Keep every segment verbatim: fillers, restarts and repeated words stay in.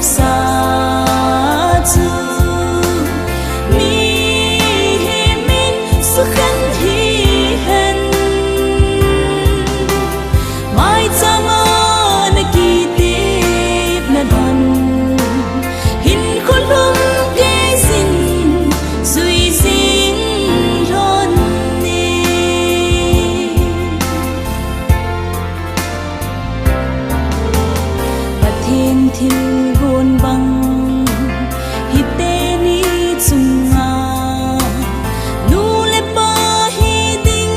Sa chu mihem in sukhen hihen, maicham a na kitepna lhon, hinkho lhum kei jin jui jing lhon e. Pathen thilgon bang hiteni chunga, nu le pa hiding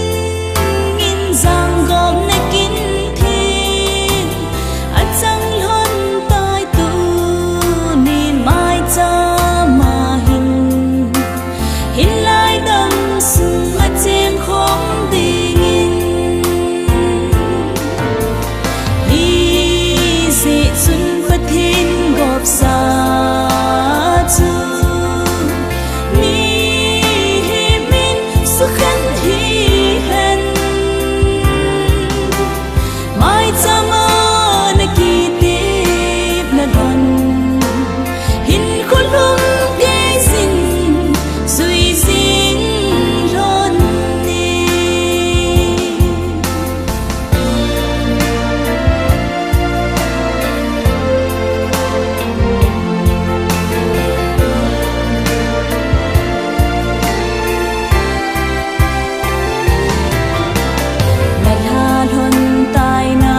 in janggomna kin thim achang lhon tai, tuni maicham a hin, hinlai dam sung a chengkhom dingin. Hijeh chun Pathen gopsa chu mihem in sukhen hihen, maicham a na kitepna lhon, hinkho lhum kei jin jui jing lhon e. Na lha lhon tai na,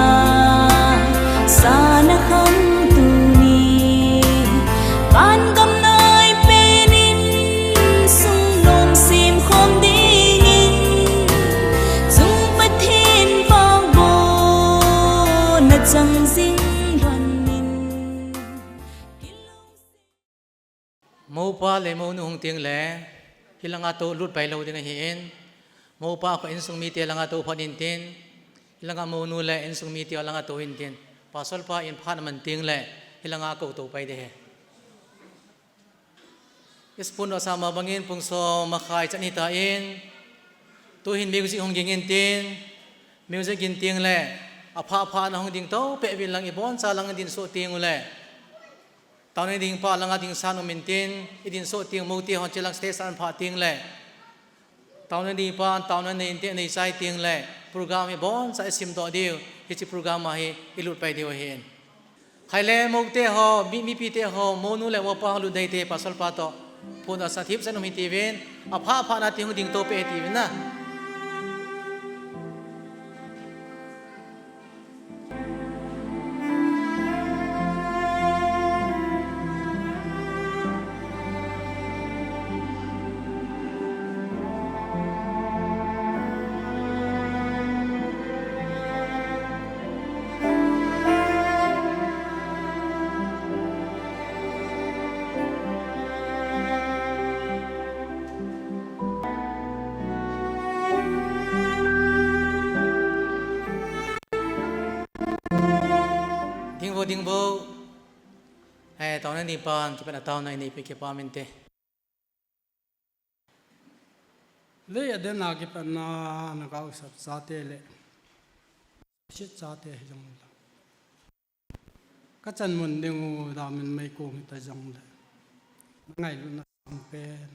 sa na kham tuni, van gam nai pen in sungnom semkhom dingin, chung Pathen vangbohna chang jing lhon in. Moupa le mounu hung teng le, hilanga tou lut pai lou ding ahin, moupa kho insung mite langa tou phot intin, hilanga mounu le insung mite langa tou intin, pastor pa in phat aman teng le, hilanga kou tou pai ding ahi. Spoon doh sa ma bangin pung som makhai chan hitan, tuhin music hung ging intin, music ging teng le, apha apha na hung ding tou peh uvin lang, iboncha lang din soh teng ule. Taona ding pa langa ding san um intin, idin soh teng, moute hon chelang stage san pha teng le. Taona ding pa, taona nei inte, nei chai teng le. Program hi boncha isim doh diu, hiche program a hi ilut pai diu ahin. Khai le moute ho, mi, mipite ho, mounu le moupa ho lut dei te, pastor pa toh. Phun asa thip sen um hitiuvin, apha apha na ti hung ding tou peh hitiuvin na. Ding vo, ding vo. He, taona ding pan, kipatna taona inei peh kipah inte. Lei a den a kipatna na ka usap chate le. Sit chate hi jong la. Ka chan mun ding u damin mei kong hita jong le. Na ngailutna sangpen.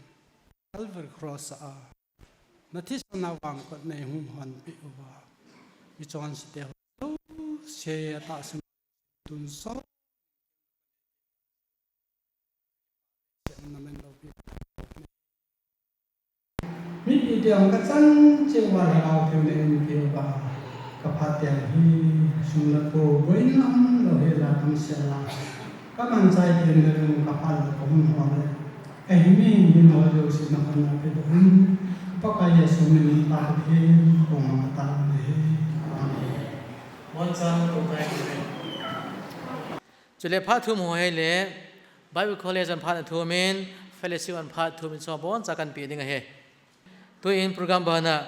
Calvary Cross a. Na thisan a vangkot nei hung honpeh uva. Mi chonse te ho. Se a tahsan tun so. Mipi te hung ka chan cheh uva Lhagao theng le inpi uva ka phat teng hi sum le pai boina um lou hi la kam sia la ka man chai theng le ka phat le ka hun hon le ka hi mi hi no jouse na kan na pe do um Pakai Jesu min in ta ka theng ko ma ta le. Amen. Mon chang ko kai. Chule phat thum ho hi le, Bible College an phat athum in, fellowship an phat thum in, chubon cha kan pe ding ahi. Tuin program bana,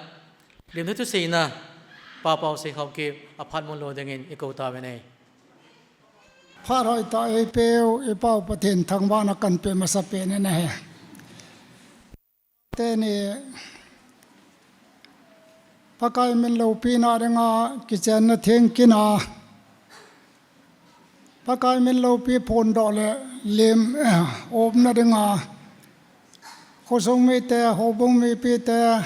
lim thu seina, Pa Pau Seikhopkip, aphat mun lou dingin i kou tauvin ahi. Phat hoi tah ei peu, i Pau Pathen thangvahna kan pe masa pen in ahi. Teni Pakai min loupina dinga kichenna theng kin a Pakai min loupi phondoh le lem, eh, umna dinga khosung mite, houbung mipite,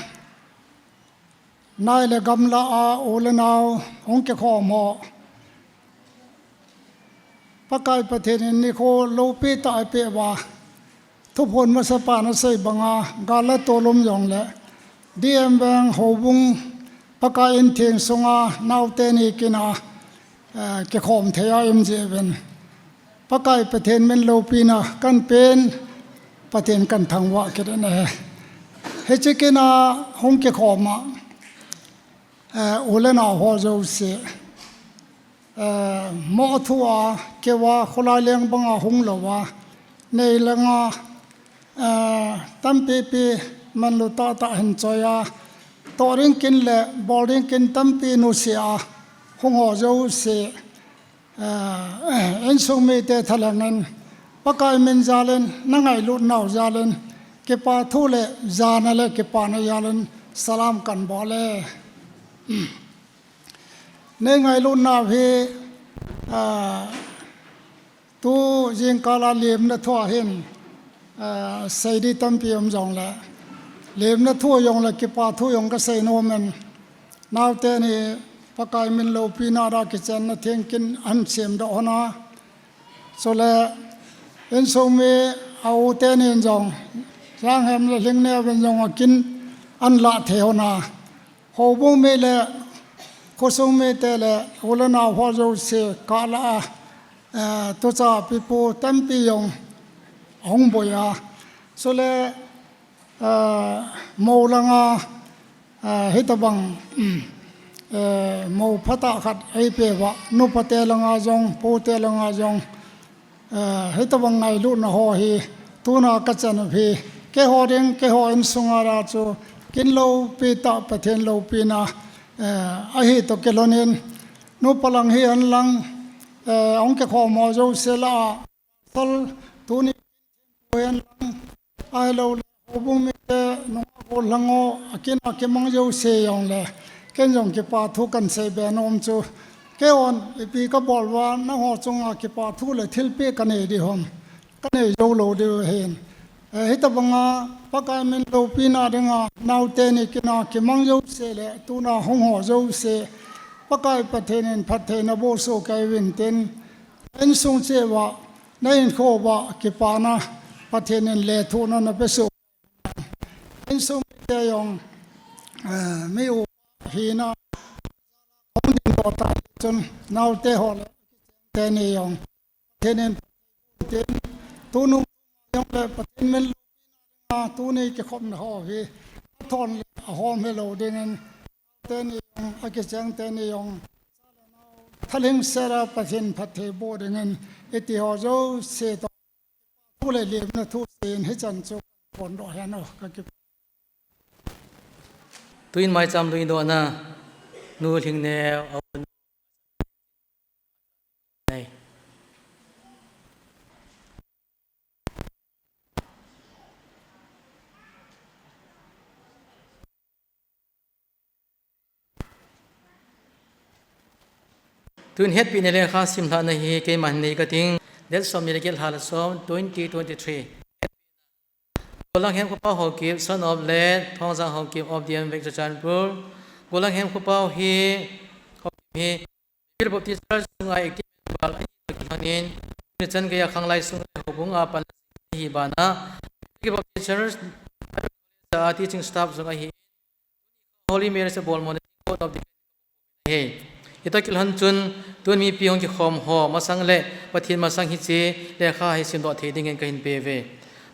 nai le gamla a u le nao hung kikhom ho, Pakai Pathen in nikho loupi tah eipeh uva, thuphon masapan asei banga, gal le tol um jongle, D M Veng houbung Pakai in theng sunga naote ni kin a, eh, kikhom thei a um jeh uvin, Pakai Pathen min loupina kahin pen, Pathen kahin thangvah kit in ahi. Hiche kin a hung kikhom a, eh, u le nao ho jouse, eh, mo thu a, keu a, kholai leng banga hung lou a, nei langa, eh, tampi pi manlu tahtah hin choi a, toh ding kin le bol ding kin tampi nusia hung ho jouse, eh, insung mite thalheng in, Pakai min jal in, na ngailut nau jal in, kipa thu le jana le kipana jal in salam kahin bol e. Nei ngailut nau hi, ah, tu jingkal a lemna thu a hin, ah, sei di tampi um jongle, lemna thu jongle kipa thu jong kasei nom in, naote ni Pakai min loupina dia kichenna theng kin ahin semdoh hon a, chule insung mi a u teni in jong, Janghem le Lhingneo in jong akin ahin lah thei hon a, houbung mi le khosung mite le u le nao ho jouse kah lah a, eh, tucha pipu tampi jong ahung boi a. Chule, eh, mo langa, eh, hitobang, um, eh, mo phatah khat eipeh uva, nupate langa jong, pute langa jong, eh, hitobang ngailutna ho hi, tuna kachan u hi, keiho ding, keiho insunga dia chu, kin loupi tah Pathen loupina, eh, ahi toh kilhon in, nupa lang hihen lang, eh, hung kikhom ho jouse lah a, sol tuni hihen lang, ahilou le, houbung mite nunga gollhang ho, akin a kimang jouse jongle, ken jong kipa thu kahin sei be nom chu, keihon ipi kabol uva, nangho chunga kipa thu le thilpeh kanei ding ham, kanei jou lou diu ahin. Eh, hitobanga Pakai min loupina dinga naote ni kin a kimang jouse le tuna hung ho jouse, Pakai Pathen in phattheina boh soh kei uvin tin, insung cheh uva, na hinkho uva kipana Pathen in lethuhna napeh soh, insung mite jong, eh, mi u hina hung dingdoh ta chun, naote ho le teni jong, Pathen in tin, tunung jong le Pathen min loupina dinga tuni kikhopna ho hi athon le ahom helou dingin, teni jong, akicheng teni jong, thalheng sela Pathen phatthei boh dingin, iti ho jouse toh, thu le lemna thu seiyin hichan chu phondoh hen o, kakipah. Tuin maicham luidohna, Nu Lhingneo, a u nei. Tun hetpina lekha simlhahna hi keiman nei kating, date somni le get, lha le som, twenty twenty-three. Golanghem Khopao Haokip, son of late Thongjang Haokip of D M Veng, Churachandpur. Golanghem Khopao hi, Haokip hi, Baptist Church sunga active member ahi toh kilhonin, tuni chan geiya khanglai sung le houbung a panla ahi bana, Baptist Church a teaching staff jong ahi, Holy Marriage abol mona ding code of deacon ahi. Hitoh kilhon chun, tun mipi hung kikhom ho masang le Pathen masang hiche lekha hi simdoh thei dingin kahin pe uve.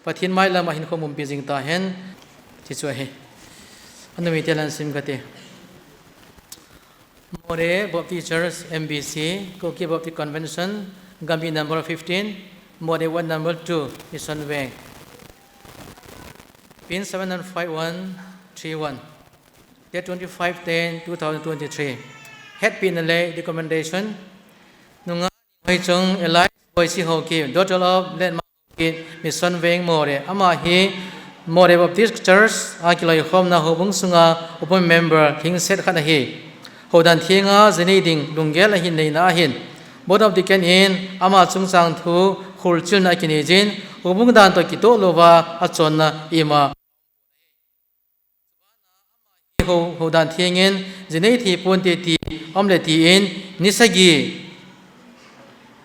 Pathen mailam a hinkho mumpi jing tahen, ti chu ahi. Anumite lan sim kate. Moreh Baptist Church, M B C, Kuki Baptist Convention, Gambih number fifteen, Moreh ward number two, Mission Veng. Pin seven nine five one three one. Date twenty-five ten two thousand twenty-three. Hetpina le recommendation. Nungah Hoichung alias Boisi Haokip, daughter of late Ma Haokip, Mission Veng, Moreh. Ama hi Moreh Baptist Church a kiloikhomna houbung sunga upa member lhingset khat ahi. Houdan thenga jinei ding lunggel ahin neina ahin, Board of Deacon in ama chungchang thu khulchilna akinei jin, houbung dan toh kitoh louva achonna ima hou, houdan thengin, jinei thei ponte ti, aum le tin, ni sagi,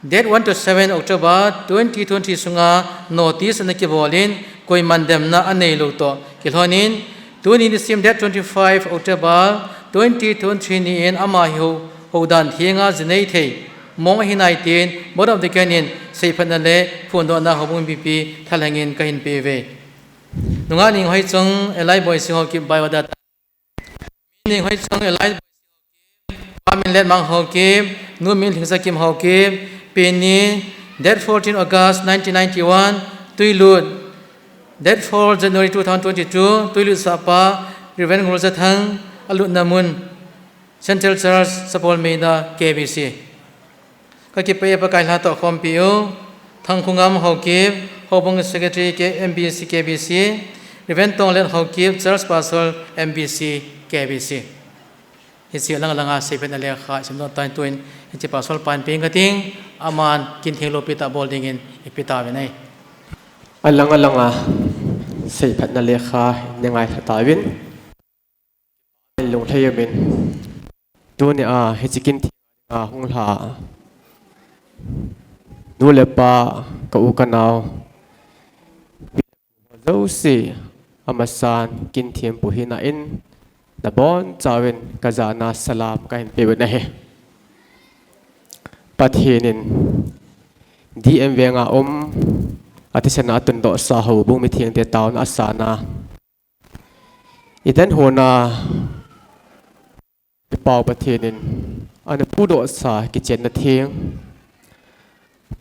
date one to seven October twenty twenty sunga notice ana kibolin, koiman demna anei lou toh kilhonin, tuni nisim date twenty-five October twenty twenty ni in ama hi hou, houdan thenga jinei thei mong ahi nai tin, Board of Deacon in seiphatna le phondohna houbung mipi thalhengin kahin pe uve. Nungah Ninghoichung, Eli Boisi Haokip biodata. Ninghoichung, Eli Boisi Haokip, Pa Minletmang Haokip, Nu Minlhingsakim Haokip, Pini, date fourteen August nineteen ninety-one, Tuilut, date four January two thousand twenty-two, Tuilut Sapa, Reverend Ngulzathang, alutna mun, Central Church, Sapolmeida, K B C. Kakipah e Pakai lha toh khompi u, Thangkhongam Haokip, Houbung Secretary K M B C K B C, Reverend Tonglet Haokip, Church Pastor M B C K B C. Hiche lang langa seiphatna lekha isim doh tan tuin, hiche Pastor pan peng kating, aman kin theng lopi tah bol dingin ipi tauvin ahi. Alang alanga seiphatna lekha nei ngailha tauvin. Lunglhai umin. Tunia hiche kin theng a hung lha nu le pa, ka u ka nao, jouse amasan kin thempu hina in, nabonchauvin kajana salam kahin peuvin ahi. Pathen in D M venga um, athisana atundohsa houbung mithengte taona asana Eden hona i Pau Pathen in ana pudohsa kichenna theng,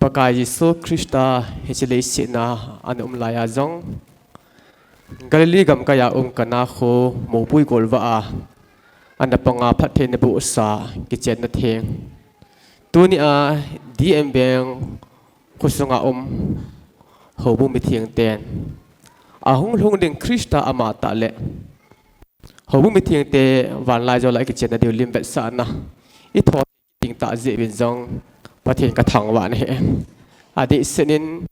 Pakai Jesu Christa hiche leiset a ana um laiya jong, Galilee gamkaiya um Kana kho mopui golvah a ana panga phattheina bohsa kichenna theng, tunia D M veng khosunga um houbung mitheng ten ahung lhung ding Christa ama tah le houbung mithengte vanlaijol a ikichenna diu lim vetsahna itho ding tah jeh uvin jong Pathen kathangvah nahi. Adehset in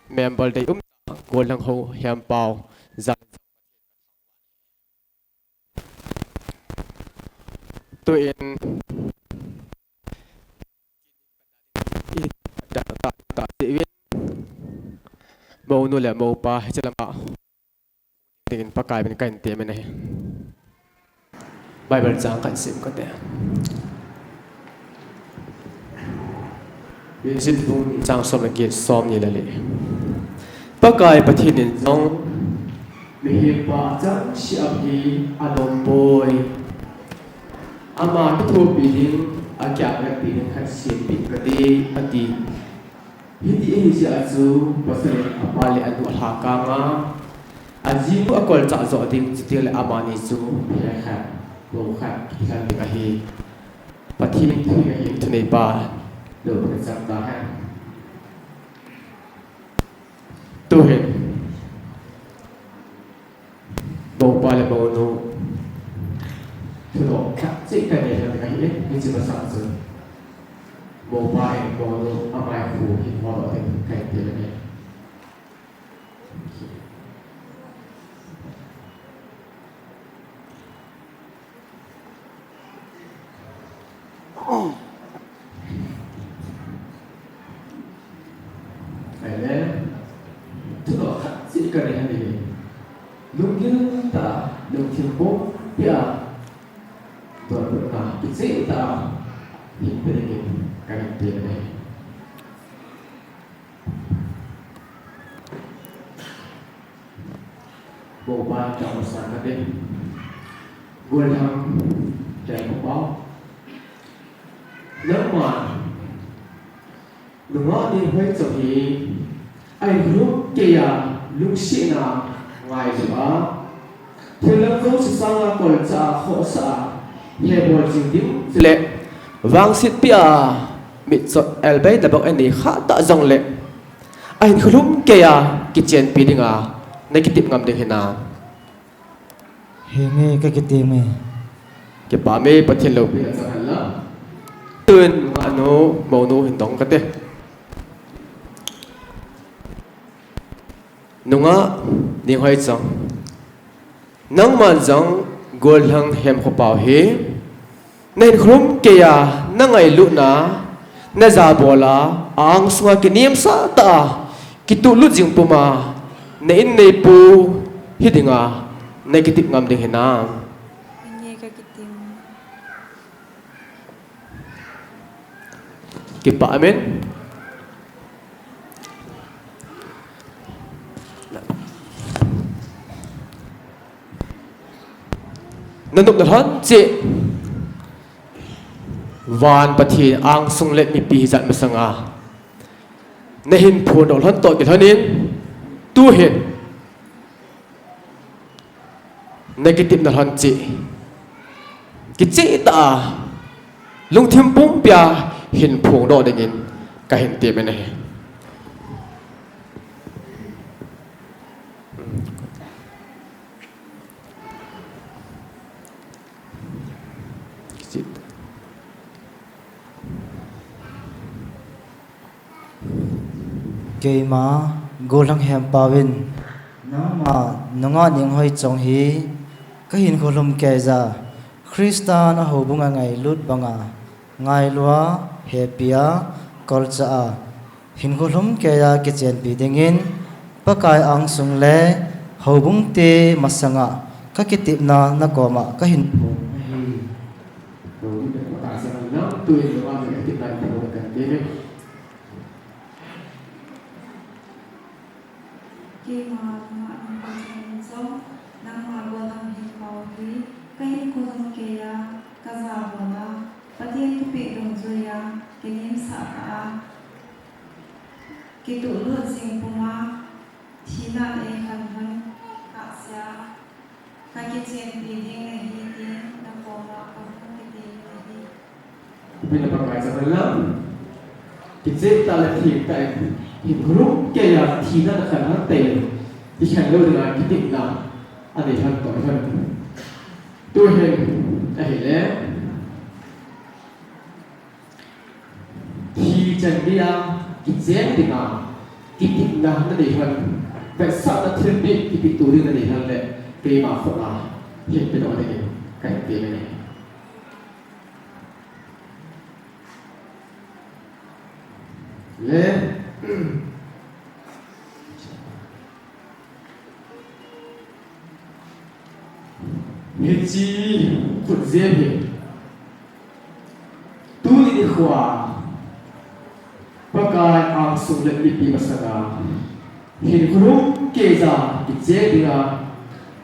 member deium, gollhang hou hempau, jan tuin, i, ta, ta, ta, ta, mounu le mopa, hiche lama dingin Pakai min kahin temin ahi. Bible chang kahin sim kate. Genesis bung ni chang som le get, som ni le li. Pakai Pathen in jong, mihem pa chang seh a hi anom poi. Ama kithopi ding, akiah vetpi ding khat sempeh kate, ati. Hiti ahi jeh a chu pasal in apa le anu alhakang a, ajinu akolchah joh ding, chuteng le amani chu phe khat, bou khat kilhen ding ahi. Pathen thu ahi, thuneipa, lou pha chang tahen. Tuhin, boupa le bounu thudoh khat cheh kanei lhon ding ahi, hiche masang chun boupa in bounu amai khu hin hodoh ding kahin ti lhon e. Ahile, thudoh khat cheh kanei lhon ding ahi. Lunggil tah a, lungthim bou pia, donbutna kicheh tah a hin pe dingin kahin ti lhon e. Boupa chang masang kate. Gollhang Jalkhopau, nangman Nungah Ninghoichung hi ahin lhum keiya lungsetna ngailu a, thil dang jouse sanga kolchah a, khohsah a, hebol jing ding chule vangsetpi a mitchot elbeina bang anei khah tah jongle ahin lhum keiya kichenpi dinga nakitep ngam ding hinam? Henge, kakitep e. Kipah e, Pathen loupina chang hen lang. Tun, anu, monu hin dong kate. Nungah Ninghoichong, nangman jong Gollhang Hemkhopau hi nahin khulum keiya, nangailutna, najabola, a-angsunga kinimsah tah a kituhlut jing puma, na in neipu hidinga nakitep ngam ding hinam? Kipah amen. Nanop nalhon cheh. Van Pathen angsung le mipi hijat masanga nahin phondoh lhon toh kilhonin, tuhin nakitepna lhon cheh, kicheh tah a lungthim pumpia hin phongdoh dingin kahin temin ahi. Keima Gollhang Hempau in, nangma nungah Ninghoichong hi kahin khulum keiya, Christa na houbunga ngailut banga ngailua, hepia, kolcha a hin khulum keiya kichenpi dingin Pakai angsung le houbung te masanga kakitepna nakoma kahin phon ahi. Keima nungah Ninghoichong in jong, nangma Gollhang Hempau hi kahin khulum keiya, kajabola, Pathen thupeh dungjuiya kinimsah tah a kituhlut jing puma, thina eikhen lhon kahsea kakichenpi ding nahi tin nakoma kahung kiti nahi. Pina Pakai chang lang. Kicheh tah le theng tah in hin khulum keiya, thina nakhen lhon teng, kikhen lou dinga kitepna anei lhon toh lhon. Tuhin ahile, thi chan geiya kicheng dinga kitepna nanei lhon, vetsahna thilpeh kipehto ding nanei lhon le, keima khut a hin pedoh dingin kahin temin ahi. Le, hiche khutjem hi tuni nikhoa Pakai angsung le mipi masanga hin khulum keiya kicheng dinga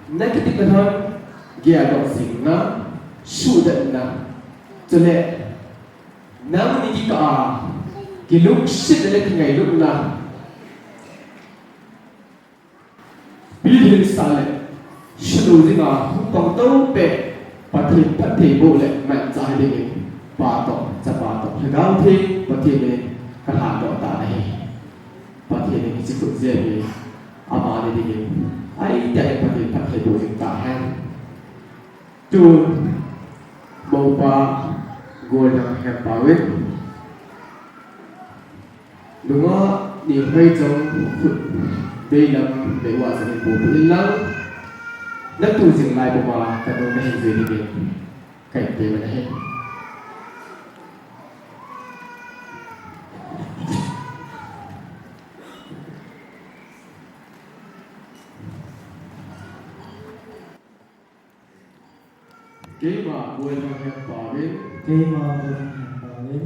nakitepna lhon, geldoh jingna, suhdetna, chule nangni kikah a kilungsetna le kingailutna pilhinsah le sunu dinga hung pang toh peh, Pathen phattheiboh le manchah hidingin Pa toh, Chapa toh, Lhagao Theng Pathen in kalhadoh tan ahi. Pathen in hiche khutjem hi amani dingin aitah in Pathen phattheiboh jing tahen. Tun, Mopa Gollhang Hempau in, nungah Ninghoichong khut beilam beiuva chun hin puipui inlang, natu jing lai puma kanu nahin jui dingin kahin temin ahi. Keima Gollhang Hempau in. Keima Gollhang Hempau in.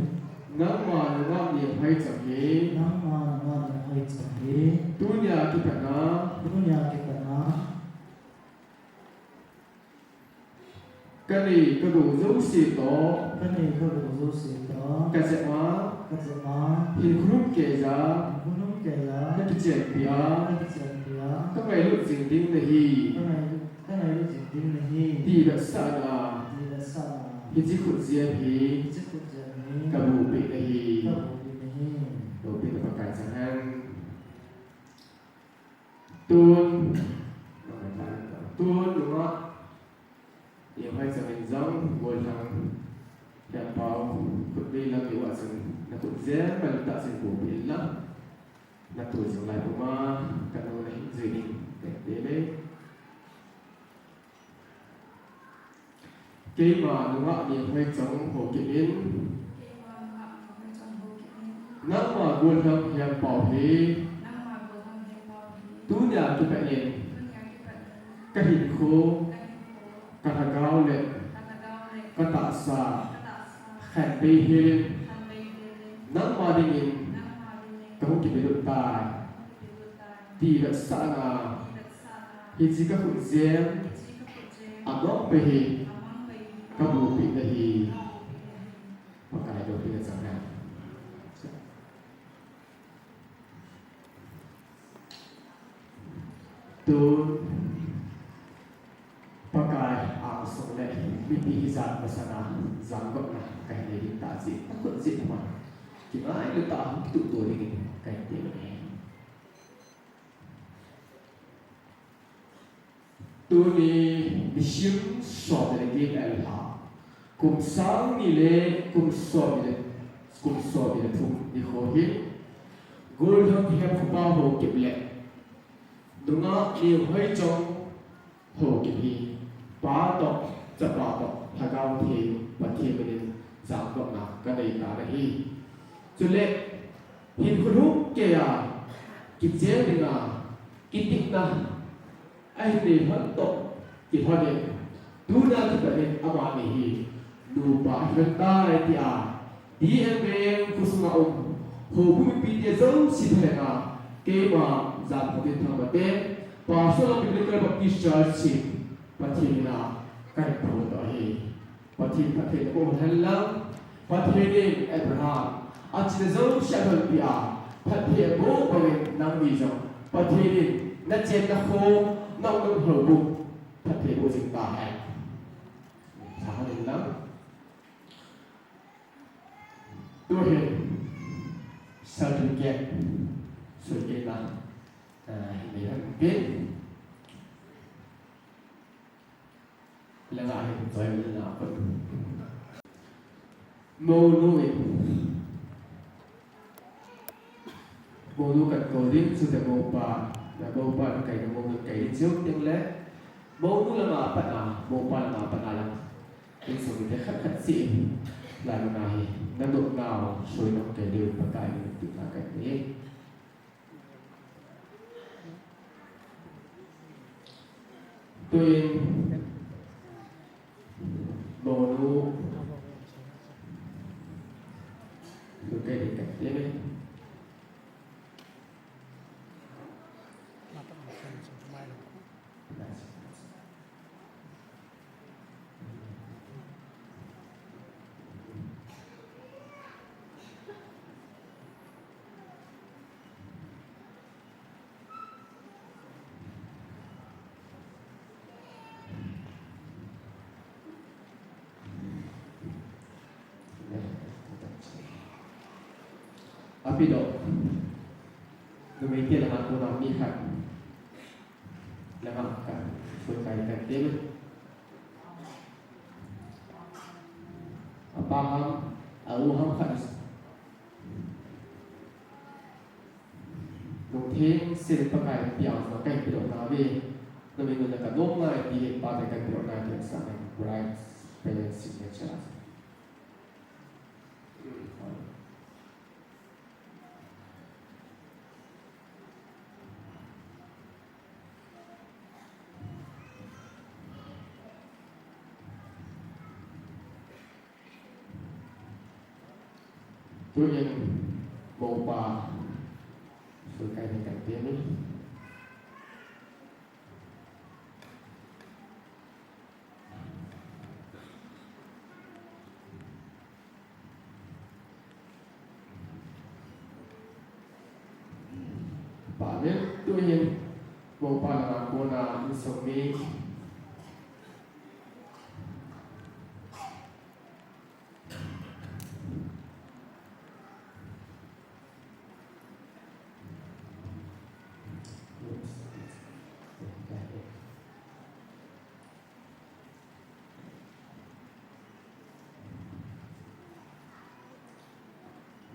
Nangma nungah Ninghoichong hi. Nangma nungah Ninghoichong hi. Tunia kipatna. Tunia kipatna. Kanei kagou jouse toh. Kanei kagou jouse toh. Kajep a. Kajep a. Hin khulum keiya. Hin khulum keiya. Kakichenpi a. Kakichenpi a. Kangailut jing ding nahi. Kangailut Kangailut jing ding nahi. Ti vetsahna. Ti vetsahna. Hiche khutjem hi. Hiche khutjem hi. Kabuh peh nahi. Kabuh peh nahi. Loupina Pakai chang hen. Tun. Tun nungah Ninghoichong in jong Gollhang Hempau khut beilam Pal ta sin ko pil la. Na tu jong lai puma, ka nu na hin jui ding, te te le. Keima nungah Nehoi Chong Haokip in. Keima nungah Nehoi Chong Haokip in. Nangma golhang hiam pau hi. Nangma golhang hiam pau hi. Tunia kipat in. Tunia kipat in. Ka hinkho. Ka hinkho. Ka lhagao le. Ka lhagao le. Ka tahsa. Ka tahsa. Khanbei hel in. Khanbei hel in. Nangma dingin. Nangma dingin. Ka hung kipelut tai. Ka hung kipelut tai. Ti vetsahna. Ti vetsahna. Hiche ka khut jem. Hiche ka khut jem. Amang pai hi. Amang pai hi. Ka bupeh na hi. Ka bupeh na hi. Pakai dopina chang hen. Tun, Pakai angsung le mipi hijat masanga jangotna kahin nei ding tah jeh, takhut jeh ma. Kingailut tah a kituh to dingin kahin ti ahi. Tuni nisim som le get le lha, kum sang ni le kum som ni le, kum som ni le thum nikho hin, Golhang Hemkhopa Haokip le nungah Nehoi Chong Haokip hi Pa toh, Chapa toh, Lhagao Theng Pathen minin jangkotna kanei tan ahi. Chule hinkho lhung keiya kichen dinga kitepna ahin nei lhon toh kilhonin, tuna kipat in amani hi nupa ahi lhon tai tia, D M Veng khosunga um houbung mipite jouse thalhenga, keima Jankhotin Thangmalte, Pastor of Biblical Baptist Church hi Pathen mina kahin phon ahi. Pathen phatthei naboh hen lang. Pathen in Abraham, achena jouse alhonpi a, phatthei aboh bangin nangni jong Pathen in nachenna kho, naumna houbung phatthei boh jing tahen. Tha hen lang. Tuhin certificate sohkei na, ah, hin nei hen tin. Langa hin choi langa pat. Mounu in. Mounu kakou ding, chuteng moupa, na moupa kaina mounu kai ding, chuteng le. Mounu langa pat na, moupa langa pat na lang. Insung mite khat khat seh in. Langa hi, nanop nau, soi nau kai ding, Pakai min in tuna kai ding. Tuin, mounu, lu kai ding kai ding. Apidoh. Numei te langa kona mi khat. Langa khat. Soikai khat te. Apa ham, a u ham khat. Lungtheng sel Pakai piang jong kahin pedoh nauve. Numei nunga kanom ngai ti hi Pakai kahin pedoh nai ti sa nai, bright parent signature. Tuin moupa, soikai ni kan teni. Pahnem tuhin, moupa langa kona insung mi.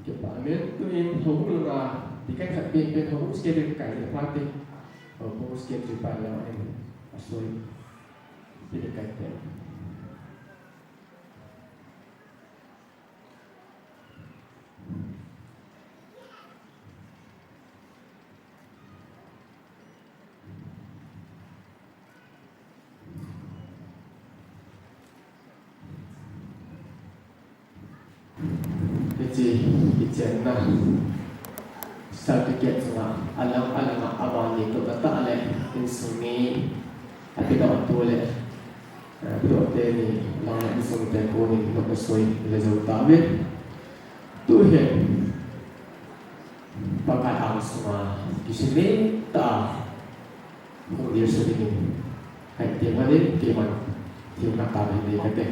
Kipah in, tuin houbung langa, ticket khat pen pen houbung secretary kai le pha te. Houbung secretary pa le in, asoi. Ticket kai te. Hiche, hichenna certificate chunga, alang, alanga, amani toh katah le, insung mi, apidoh tu le, eh, pidoh teni, lang le insung te konin, toh kasoi, le jou tauve. Tuhin, Pakai angsunga, kisei tah, hung dir sa dingin, hai te ma din, keiman, thil na ta ding nei kate.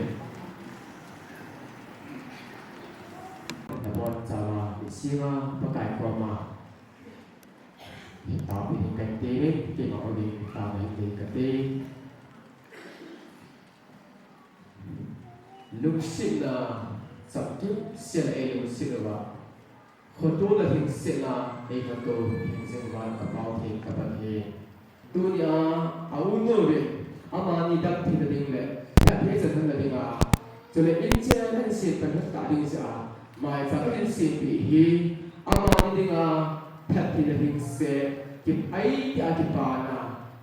Nabonchauva, misinga, Pakai koma, taopeh in kate, keiman hung ding, ta ding nei kate. Lungsetna, chapkim sela eilungset uva. Khoto le lhingsetna, eikhoto, hingjing uva, kapao thei, kapan ahi. Tunia, a u nu vin, amani dam theina ding le, phatthei chan lhunna dinga. Chule inchen ahin sem pan lhon ta ding jeh a, maicham ahin sempeh hi, amani dinga, phatthei le lhingset, kip ai tia kipana,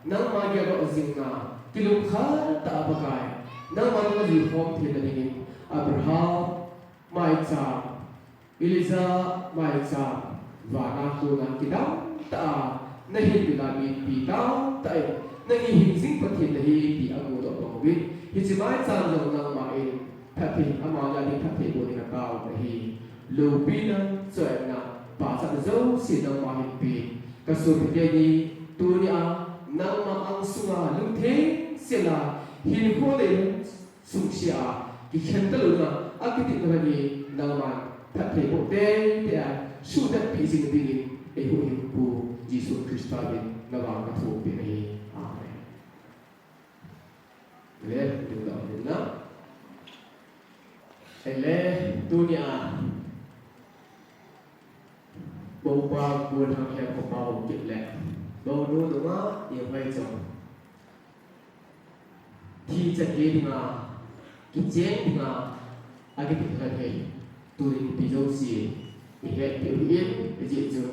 nangma geldoh jingna, kilungkhat tah a Pakai, nangma nang juikhom theina dingin, Abraham maicham, Elijah maicham, vana kona kidang tah a, nahin bila mipi tamtah in, nangin hingjing Pathen nahi ti amudoh bang uvin, hiche maicham jong nangman, phatthei, amani a ding phatthei boh ding atao nahi, loupina, choiatna, pachatna jouse nangma hinpe, kasopi teni, tunia, nangma angsunga, lungtheng sela, hinkho nei, sungsia, kikhen talouna, akitepna hi nangman, phatthei boh teitei a, suhtatpeh jing dingin, eihuhhingpu, Jesu Christa min, navang kathum peh ahi. Amen. Le, dingdoh in na. Ele, tunia, Bou pa, Pu Thangkhem, Pu pa, Pu Kit le, Bou nu, nunga, Nehoi chong. Thi chate dinga, kicheng dinga, akiti kha thei, tuin ipi jouse, ihetpeh u ahin, ajeh chu.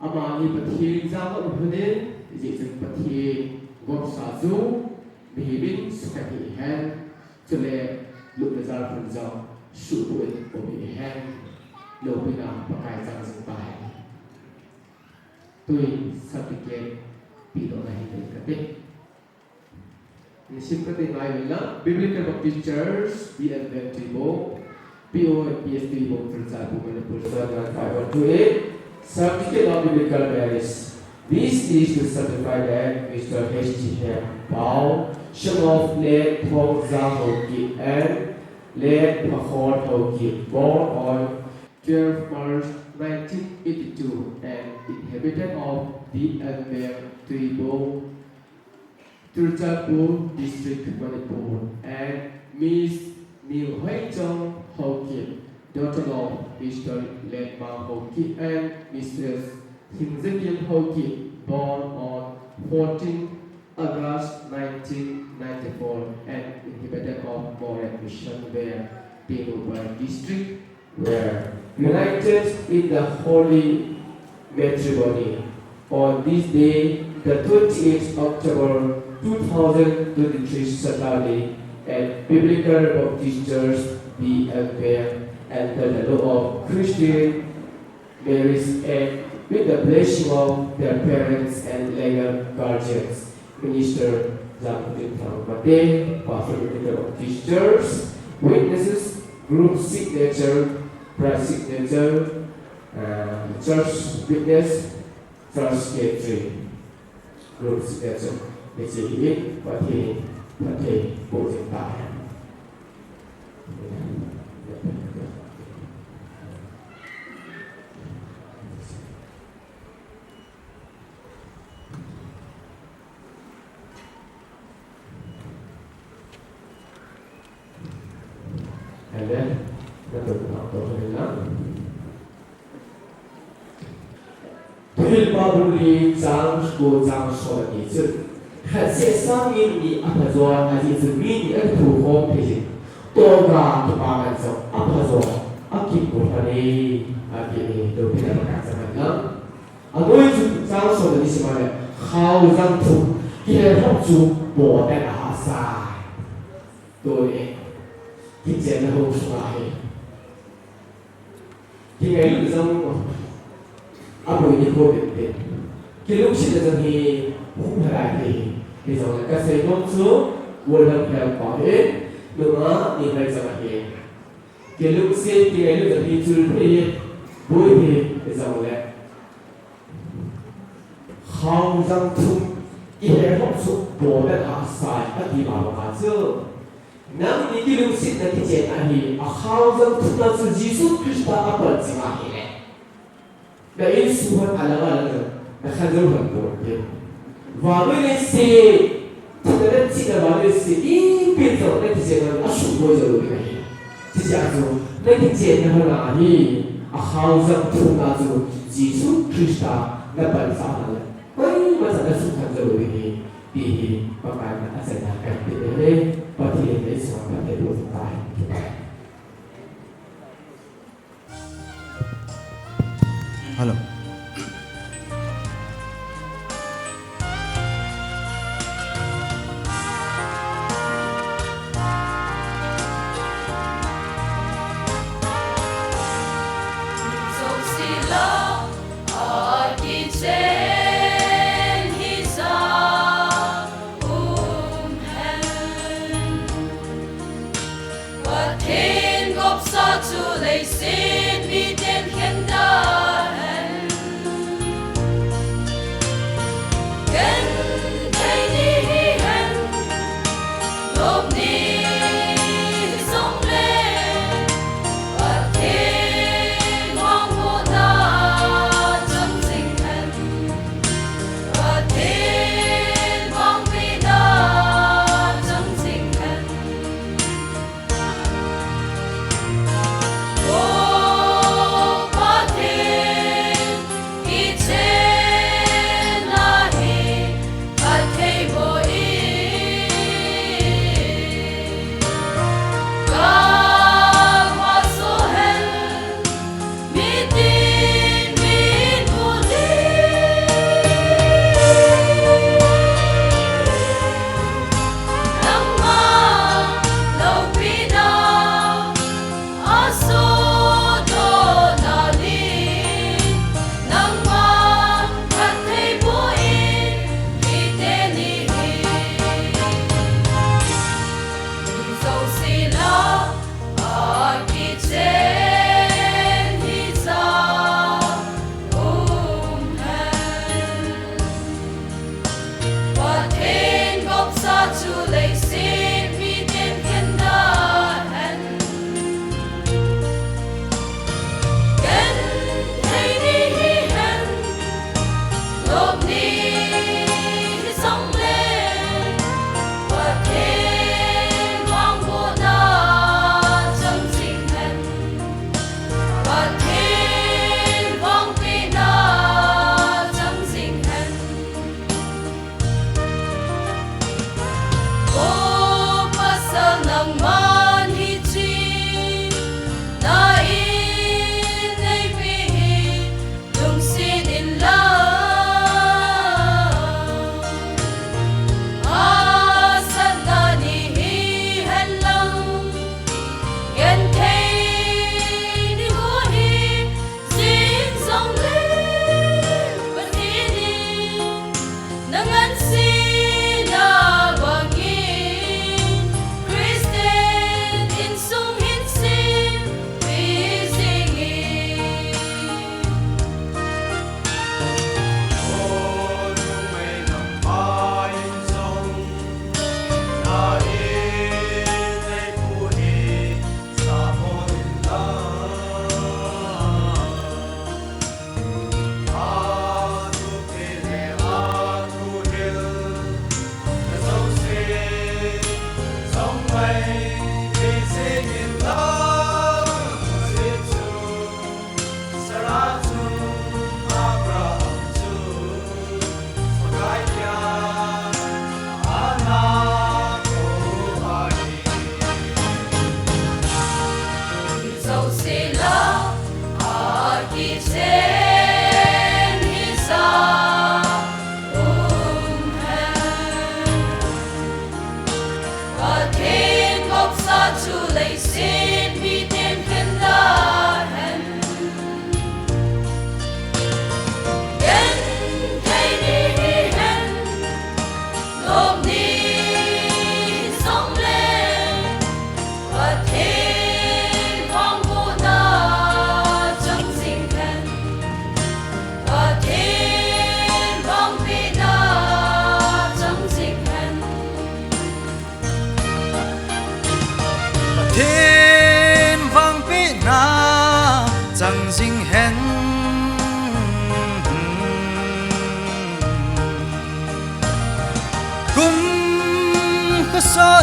Amani Pathen jal a um lhonin, ajeh chu Pathen gopsa chu, mihem in sukha hih hen, chule lupna jalkhun jong, suhboh in um hih hen, loupina Pakai chang jing tahen. Tuin certificate pedoh nahi kate. Nisim kate ngai vela, Biblical Baptist Church, B M Veng Tuibong, P O and P S Tuibong, Churachandpur, Manipur, seven one five one two eight, Certificate of Biblical Marriage. This is to certify that Mister H T Hem Pao, son of late Thongja Haokip and late Phakhon Haokip, born on twelve March nineteen eighty-two, an inhabitant of the Amel Tuibong, Churachandpur District, Manipur, and Miss Nehoi Chong Haokip, daughter of Mister Letmang Haokip and Missus Thingjakim Haokip, born on fourteen August nineteen ninety-four, an inhabitant of Moreh Mission Vale, Tengnoupal District, were united in the holy matrimony on this day, the twenty-eighth October two thousand twenty-three, Saturday, at Biblical Baptist Church, B M Veng, under the law of Christian Marriage Act, with the blessing of their parents and legal guardians, Minister Jangkhutin Thangmate, Pastor, Minister of this church, witnesses, group signature, bride signature, uh, church witness, church secretary, group signature. Hiche hi Pathen, Pathen boh jing tahen. Amen. Natoh natoh hen lang. Philippi bung li chang ko chang som le ni chun, khat seh sangin ni aphajo, ajeh chu mi ni akithukhom thei jin, tohga kipaman jong aphajo, akimu lhon e, ati e, dopina pakhat chang hen lang. Anoi chu chang som le ni sim a le, khaojang thum, kihelhop chu boh tah in ahahsai. Tuni, kichenna hung sunga hi. Kingailut jong aboi ni kho bep bep. Kilungsetna jong hi hung lha lai thei hi. Hijongle kasei nom chu, World Health Foundation, nungah ni hai jong ahi. Kilungset, kingailut jong hi chul thei hi, boi hi, hijongle. Khaojang thum, kihelhop chu boh tah in ahahsai, ati ma banga chu. Nangni kilungsetna kichenna hi, akhaojang thumna chu Jesu Christa apan jing ahile. Na insung hon alang alang jong, nakhan jou lhon ponte. Vannoi leiset, thina le chihna vannoi leiset, ipi jong nakichenna asuhboi jou lou ding ahi. Hichea chu, nakichenna lhon ahi, akhaojang thumna chu Jesu Christa napansah ahile, koima chan nasuhkhen jou lou ding ahi, ti hi Pakai in achaina kahin pe ahi, Pathen in eisunga phatthei boh tahen. Hello. Pathen gopsa chu leiset miten khen tahen.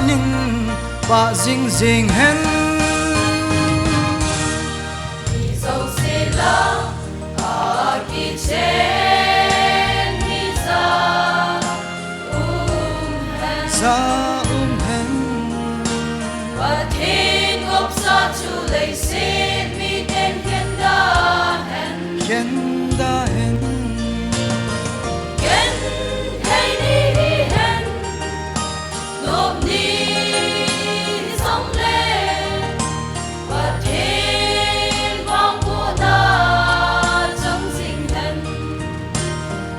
Ning pa jing jing hen. Ni zo se la, a ki chen ni za um hen. Za um hen. Pathen gopsa chu leiset miten khen da hen. Khen da hen. Khen thei ni hi hen. Nop ni jong le, Pathen vangbohna chang jing hen.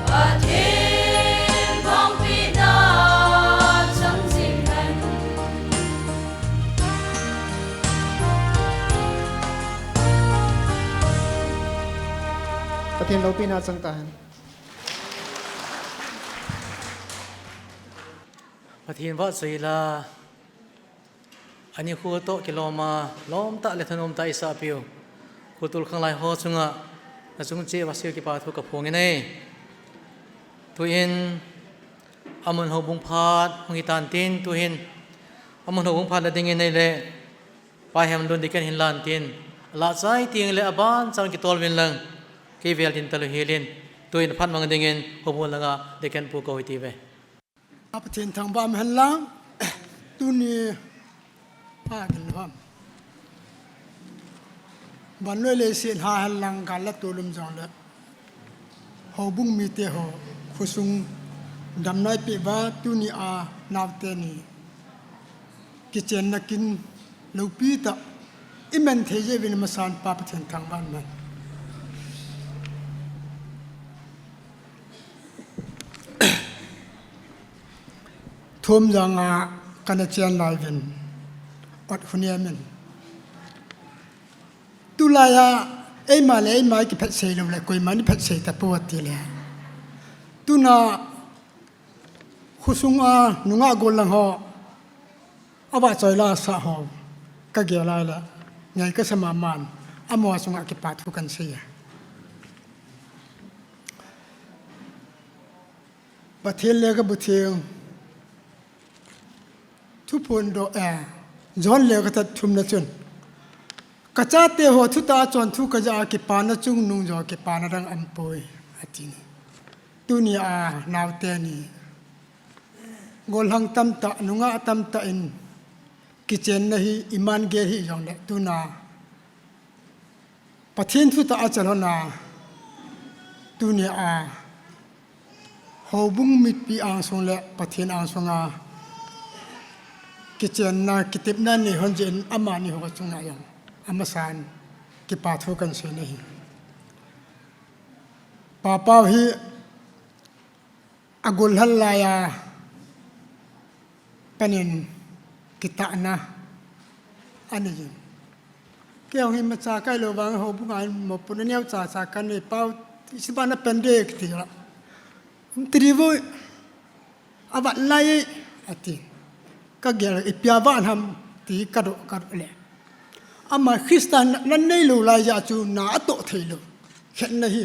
Pathen vangpehna chang jing hen. Pathen loupina chang ta hen. Pathen vahchoi la, ani khu toh kilom a, lom tah le thanom tah eisah piu, khu tul khanglai ho chunga, na chung cheh uva seiyu kipa thu kaphong in e. Tuin, amun houbung phat hung hitan tin, tuin, amun houbung phat la dingin eile, Pa Hemlun Deacon hin lan tin, alah chai teng le aban chang kitol uvin lang, kei vel tin talu hilin, tuin phat mang dingin, houbung langa Deacon pu kou hiti uve. A Pathen thangvah um hen lang, tuni pha kin ham. Vannoi leiset ha hen lang gal le tol um jong le, houbung mite ho, khosung damna eipeh uva, tuni a naote ni kichenna kin loupi tah i man thei jeh uvin amasan Pa Pathen thangvah in. Thum janga kana chen lai uvin, ot hung nei min. Tulai a, eima le eima i kiphat sei lou le, koiman i phat sei tapou ati le. Tuna, khosung a, nungah golhang ho, avahchoi la sa ho, ka gel lai le, ngai kasa mama in, amaho chunga kipa thu kan sei e. Pathen lekhabu theng, Thuphon doh, eh, John lekhatha thumna chun, ka chate ho thutah a chonthu kaja a kipana chungnung jo kipana dang aumpoi, ati ni. Tuni a naote ni, golhang tamtah, nungah tamtah in kichenna hi iman gel hih jongle, tuna Pathen thutah a chalhon a, tuni a, houbung mipi angsung le Pathen angsunga kichenna, kitepna nei hon jeh in amani ho chunga jong amasan kipa thu kan sei nahi. Papau hi agolhang lai a, panin kitahna anei jin. Kei jong hi imacha kailou vang houbung a hin mopohna neocha cha kanei pau, isi bana pan de kiti la. Umti diu vou, avat lai e, ati. Ka gel ipi a vat ham ti kadoh, kadoh le. Ama Christa natna neilou lai jeh a chu na atoh theilou. Khetna hi.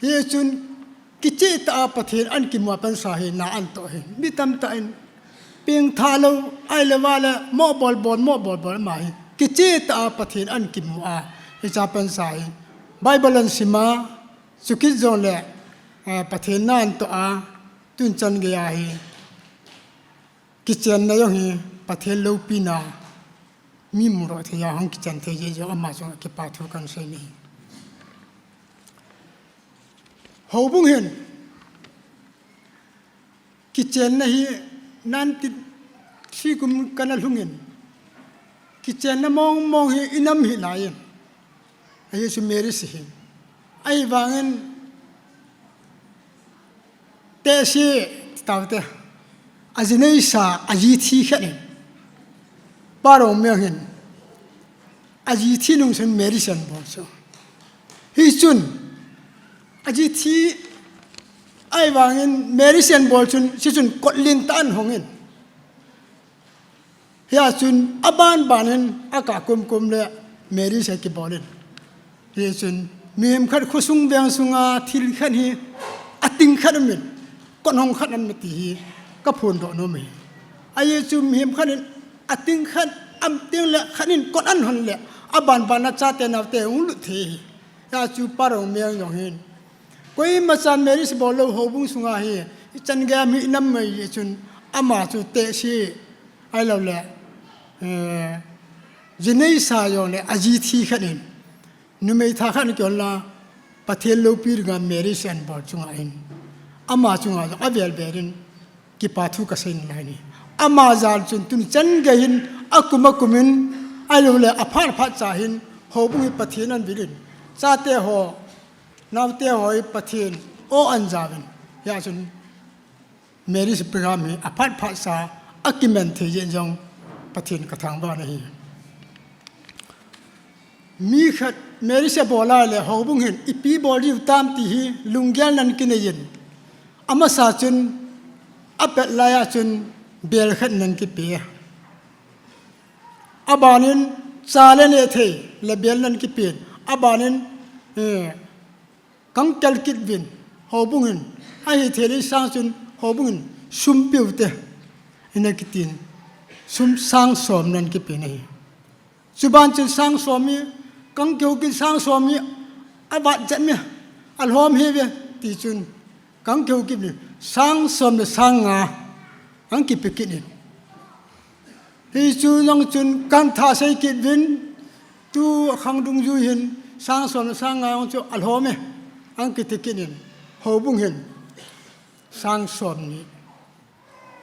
Hichun kicheh tah a Pathen ahin kimu a pansa hi na ahin toh hi. Mi tamtah in pengtha lou, ahile vale, mo bolbol, mo bolbol ama hi. Kicheh tah a Pathen ahin kimu a, hiche a pansa hi. Bible ahin sim a, chukit jongle, eh, Pathen na ahin toh a, tun chan gei a hi. Kichenna jong hi Pathen loupina, mi mudoh thei a hung kichen thei jeh jong ama chunga kipa thu kan sei nahi. Houbung hin kichenna hi nineteen thirty kum kana lhungin, kichenna mong mong hi inam hih lai in, ahi chu Mary si hin. Ahivangin, tehse, titaute, aji neisa, aji thi khen in, Pa Romeo hin, aji thi nung chun marriage ahin bol chu. Hichun, aji thi, ahivangin marriage ahin bol chun, hichun kot lentah ahin hongin. Hia chun aban ban in akah kumkum le marriage akibol in. Hichun mihem khat khosung veng sunga thil khat hi ating khat um in, kot hong khat um in ti hi kaphondoh nom e. Ajeh chu mihem khat in ating khat, ating le khat in kot an hon le, aban ban a chate naote hung lut thei hi. Hijeh chu parong meng jong hin, koima cha marriage bol lou houbung sunga hi, ichan gei a mi nam mai jeh chun, ama chu tehse, ahilou le, eh, ji neisa jong le, aji thi khat in, numei tha khat in kihon la, Pathen loupi dinga marriage ahin bol chunga hin, ama chunga jong avel vel in kipa thu kasei nalai in. Ama jal chun tuni chan gei hin akum akum in, ahilou le aphat phat cha hin, houbung hi Pathen ahin vil in, chate ho, naote ho hi Pathen o ahin jaovin. Hijeh chun marriage program hi aphat phat cha akiman thei jeh in jong Pathen kathangvah in ahi. Mi khat marriage abol a le houbung hin ipi bol diu tam ti hi lunggel nan kinei in. Amasa chun, apet lai a chun bel khat nan kipe. Aban in cha le neh thei le bel nan kipe in. Aban in, eh, kang kel kit uvin, houbung hin, ahi thei le sang chun houbung hin sum peh ute, ina kitin, sum sang som nan kipe in ahi. Chuban chun sang som hi, kang keu kit sang som hi, avat jet me, alhom hih uve, ti chun, kang keu kit in, sang som le sang nga, ahin kipe kit in. Hichu jong chun kahin thah sei kit uvin, tu khang dungjui hin, sang som le sang nga jong chu alhom e, ahin kiti kit in, houbung hin, sang som ni.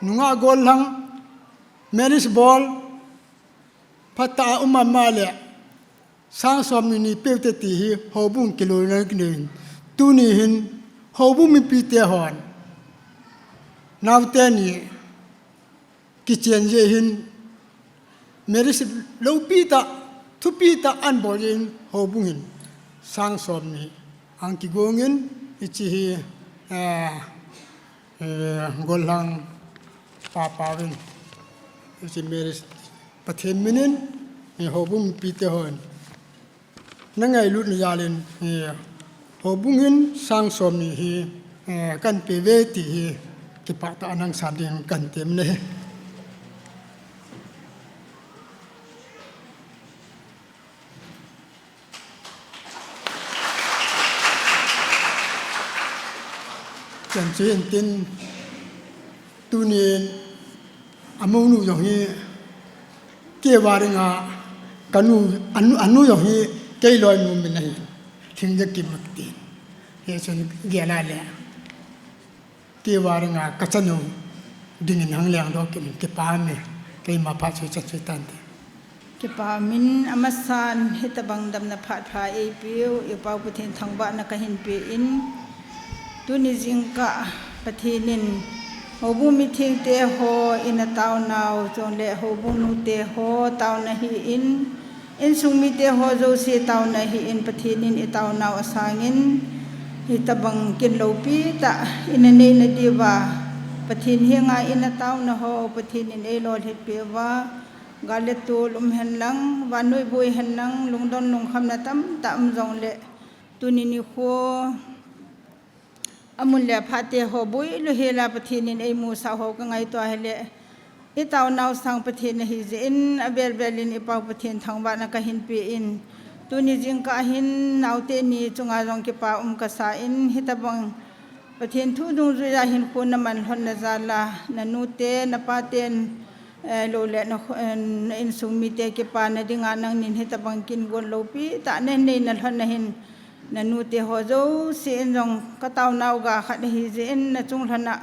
Nungah gollhang, marriage bol, phatah a um ama le, sang som ni ni peh ute ti hi houbung kiloina kinei in. Tuni hin houbung mipite hon, naote ni kichen jeh hin, marriage loupi tah, thupi tah ahin bol jeh in houbung hin sang som ni ahin kigong in, hiche hi, eh, eh, gollhang papa uvin, hiche marriage Pathen min in, eh, houbung mipite hon na ngailutna jal in, eh, houbung hin sang som ni hi, eh, kahin pe uve ti hi kipah tah a nang san ding kahin tem in ahi. Chan chu hin tin, tunin amounu jong hi kei a dinga, kanu, anu, anu jong hi kei loinu min ahi, Thingjakim ati. Hichun gel a le, kei a dinga kachanu dingin hung lengdoh kit in kipa ume, keima phat chu chan chu tante. Kipa umin, amasan hitabang damna phat pha eipeu, i Pau Pathen thangvahna kahin pe in, tuni jingkah Pathen in houbung mithengte ho in ataonau, chule houbung nute ho taona hi in, insung mite ho jouse taona hi in, Pathen in i taonau asangin, hitabang kin loupi tah in anei nadiuva, Pathen henga in ataona ho, Pathen in eilolhinpeh uva, gal le tol um henlang, vannoi boi henlang, lungdon lungkhamna tamtah um jongle, tuni nikho amun le aphate ho boi louhela Pathen in eimusah ho kangaito a hile, i taonau sang Pathen ahi jeh in, avel vel in i Pau Pathen thangvahna kahin pe in, tuni jingkah hin naote ni chunga jong kipa um kasa in, hitabang Pathen thu dungjuia hinkho naman lhonna jal a, nanute, napaten, eh, lou le na, eh, na insung mite kipana dinga nangnin hitabang kin gon loupi tah nahin nei nalhon na hin, nanute ho jouse in jong kataonau ga khat ahi jeh in, nachung lhona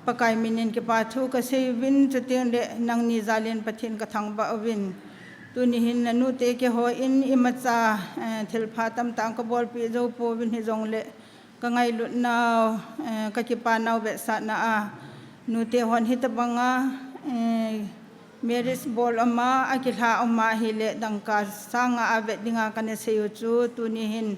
Pakai min in kipa thu kasei uvin, chuteng le nangni jal in Pathen kathangvah uvin. Tuni hin nanute keiho in imacha, eh, thilpha tamtah kabolpeh jou pouvin hijongle, kangailutnau, eh, kakipanau vetsahna a, nute hon hitabanga, eh, marriage bol um a, akilha um a hile dangka sang nga a vet dinga kana sei u chu, tuni hin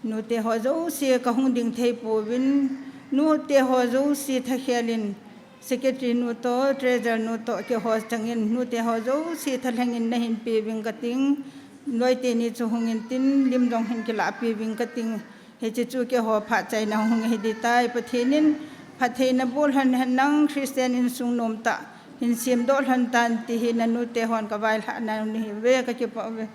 nute ho jouse kahung ding thei pouvin, nute ho jouse thakhel in, secretary nu toh, treasurer nu toh, keiho changin nute ho jouse thalheng in nahin peuving kating, loi teni chu hung intin, lim jong hin kilah peuving kating, hiche chu keiho phat chaina hung hi ding tai. Pathen in phattheina bollhon hen lang, Christian insung nomtah hin semdoh lhon tan ti hi nanu te hon kavailhah nau nahi ve, kakipah ve.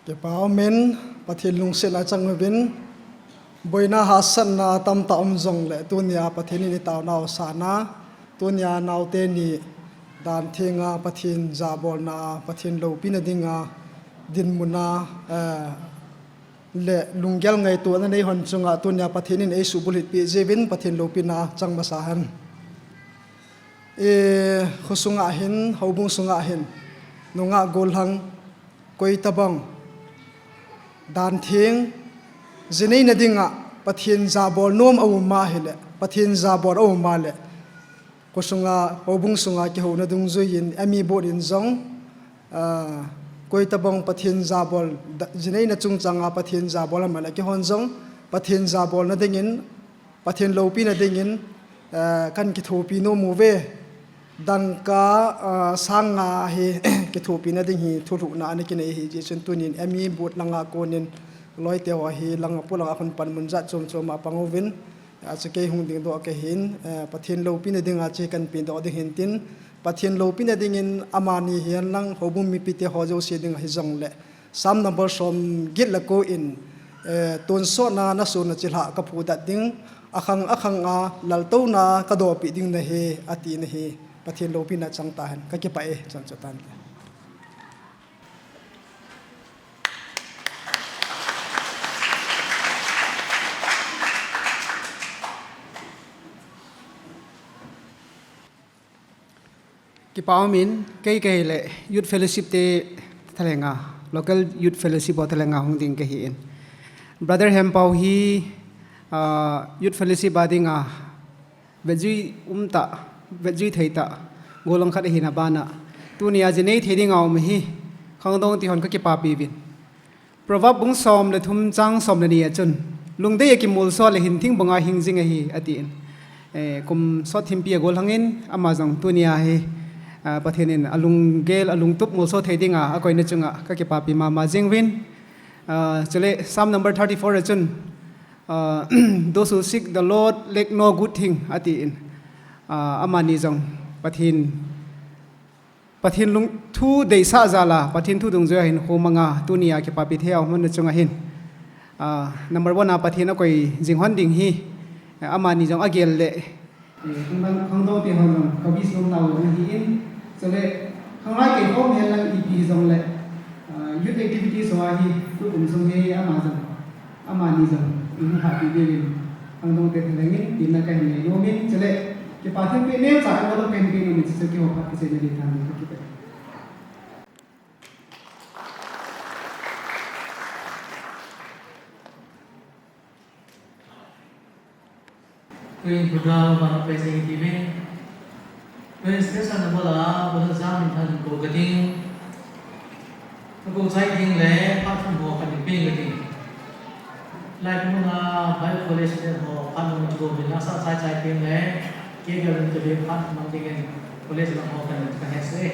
Kipah umin, Pathen lungsetna chang uvin, boina hahsatna tamtah um jongle, tunia Pathen in itaonau sanga, tunia naote ni dan thenga Pathen jabolna, Pathen loupina dinga dinmuna, eh, le lunggel ngaito ana nei hon chunga tunia Pathen in eisubulhit peh jiuvin Pathen loupina chang masa hen. Eh, khosunga hin, houbung sunga hin, nungah gollhang, koitabang, dan theng, jineina dinga Pathen jabol nom aum ahile, Pathen jabol aum ahile, khosunga, houbung sunga kihouna dungjuiyin, M E board in jong, ah, koitabang Pathen jabol, da-, jineina chungchanga Pathen jabol aum ahile, keihon jong, Pathen jabolna dingin, Pathen loupina dingin, eh, kan kithopi nom uve. Dangka, eh, sang nga hi kithopina ding hi thulhuhna ana kinei ahi jeh chun tunin M E board langa konin loite ho hi langa polanga hung panmun jat chom choma pang uvin. Achu kei hung dingdoh kahin, eh, Pathen loupina dinga chu kan pedoh ding hintin. Pathen loupina dingin amani hihen lang houbung mipite ho jouse dinga hijongle. Psalm number som get le ko in, eh, tonsotna nasona chilhah kaphudet ding, akhang akhanga laltouna kadohpeh ding nahi, ati nahi, Pathen loupina chang tahen, kakipah e, chan chu tante. Kipah umin, kei kahile Youth Fellowship te thalenga, local Youth Fellowship ho thalenga hung ding kahin. Brother Hempau hi, ah, Youth Fellowship a dinga vetjui umtah, vetjui theitah, gollhang khat ahina bana, tunia jinei thei dinga um hi, khangdong ti hon kakipapi uvin. Proverb bung som le thum chang som le ni a chun, lungdei a kimolso le hinthing banga hing jing ahi, atin. Eh, kum sot thimpi a gollhangin, ama jong tunia hi, ah, Pathen in alunggel, alungtup molso thei dinga, akoina chunga, kakipapi mama jing uvin. Ah, chule, Psalm number thirty-four a chun, ah, "Those who seek the Lord lack no good thing," atin. Ah, amani jong, Pathen Pathen lung thu deisah jal a, Pathen thu dungjuia hin khomanga, tunia kipapi thei a um na chunga hin. Ah, number one a Pathen akoi jing hon ding hi, ah, amani jong agel le. Eh, khangdong, khangdong te hon jong, ka wish nom nau jong hi in, chule, khanglai kei khom hihen lang ipi hijongle, ah, youth activities ho a hi, tukum sung hi ama jong. Amani jong, ihung hahpi diuvin, khangdong te thalengin, tina kahin nei nomin, chule, kipa thilpeh neocha envelope kahin pe nomin, chuchu kihou phat kiseina ding than kakipah. Tuin program vang pai jing tive. Tuin station a bola, bola jam in than ko ka ding. Ka ko chai ding le, phat thum ho ka ding ping ka ding. Lai muna Bible College te ho, phat muna ko min la sa chai chai ping le, ke ka ding te phat mang ding in, college la ho ka ding ka he se.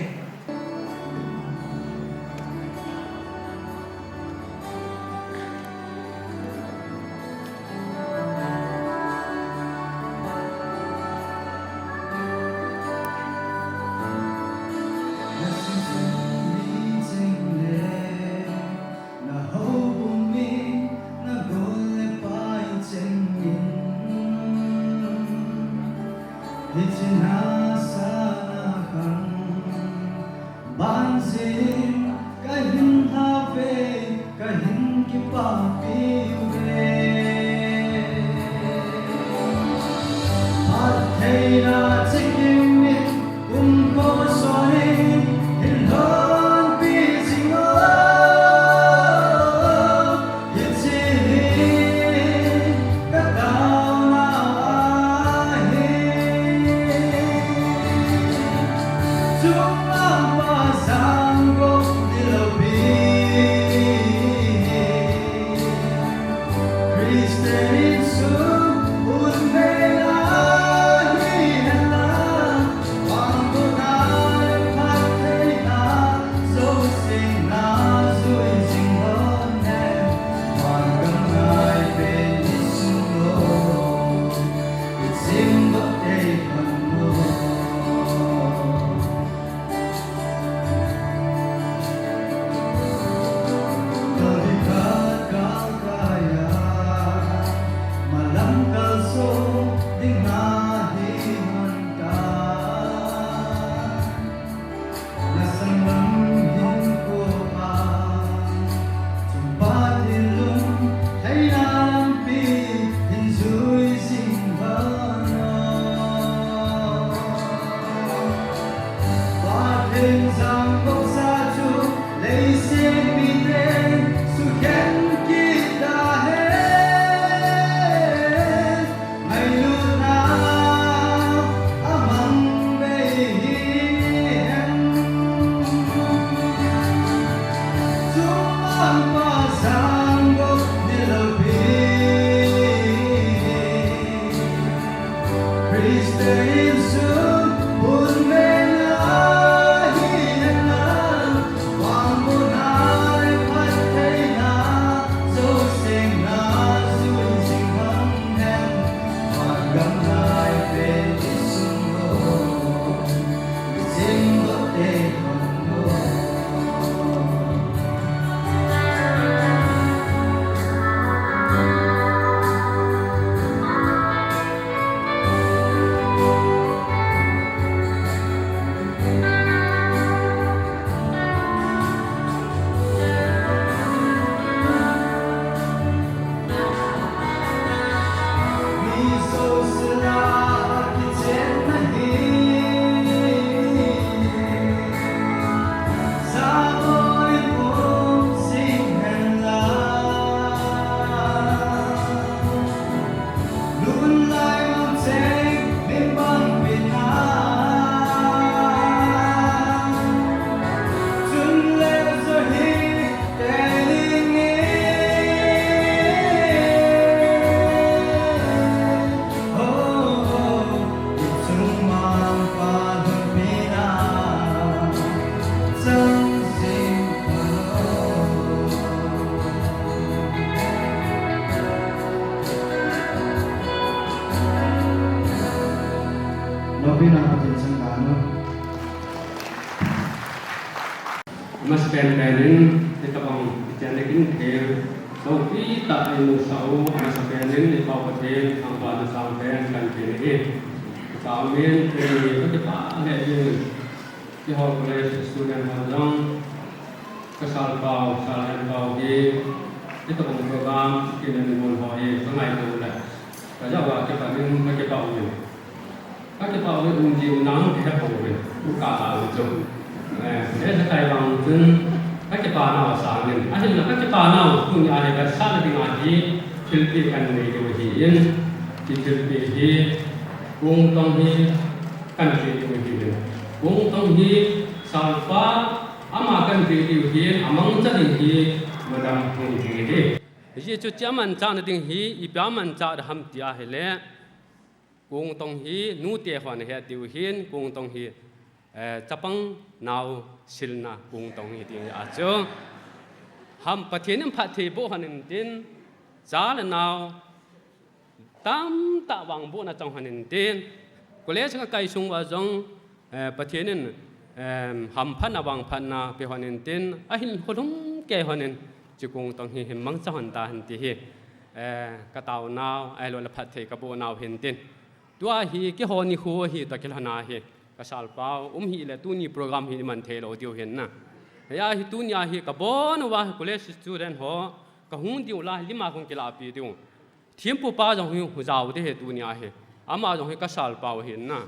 Banjin kahin lhave, kahin kipapi uve. Phattheina chikim in kumko soni hin lhonpi jing o. Hiche hi ka taona ahi. Chunglam pa jangkop tilou pi hi. Christian insung un vela hi henlang. Amasapen pen in, hitabang kichen le kin thei, sopi tah in imusah u, amasapen in, i Pau Pathen, thangvahna sangpen kahin pe ahi. Ka amen, tuni ka kipah lheh jing, keiho college student ho jong, ka Salpau, Salhenpau hi, hitabang program, kin in mun ho hi, ka ngaito le, ka jao a kipat in, ka kipah uvin. Ka kipah u um ji u nang, ka he pou ve. U ka ta u chu. Eh, he sa kai vang chun, ka kipah nau asang in. Ahinla ka kipah nau, tunia hi vetsahna dinga hi, thilpeh kahin nei diu ahin. Hiche thilpeh hi, Kong Tong hi, kahin pe diu ahin. Kong Tong hi, Salpa, ama kahin pe diu ahin, amangcha ding hi, Madam Thangthing ahi. Hijeh chun hiche amanchahna ding hi, ipi amanchah ham ti ahile, Kong Tong hi, nute hon ahet diu ahin, Kong Tong hi, eh, chapang nau silna Kong Tong hi ti ahi chu. Ham Pathen in phatthei boh hon intin, cha le nau tamtah vangbohna chang hon intin, college ka kai sung uva jong, eh, Pathen in, em, hamphatna, vangphatna pe hon intin, ahin kholhung kei hon in, hiche Kong Tong hi hin mangcha hon tahen ti hi, eh, ka taonau, ahilou le phatthei ka bohnau hintin. Tua hi keiho nikho hi toh kilhona hi, ka Salpau, um hih le tuni program hi iman thei lou diu ahin na. Hia hi tunia hi ka bon uva college student ho, ka hung diu la, lima hung kilahpi diu. Thempupa jong hi hung jao ding ahi tunia hi. Ama jong hi ka Salpau ahin na.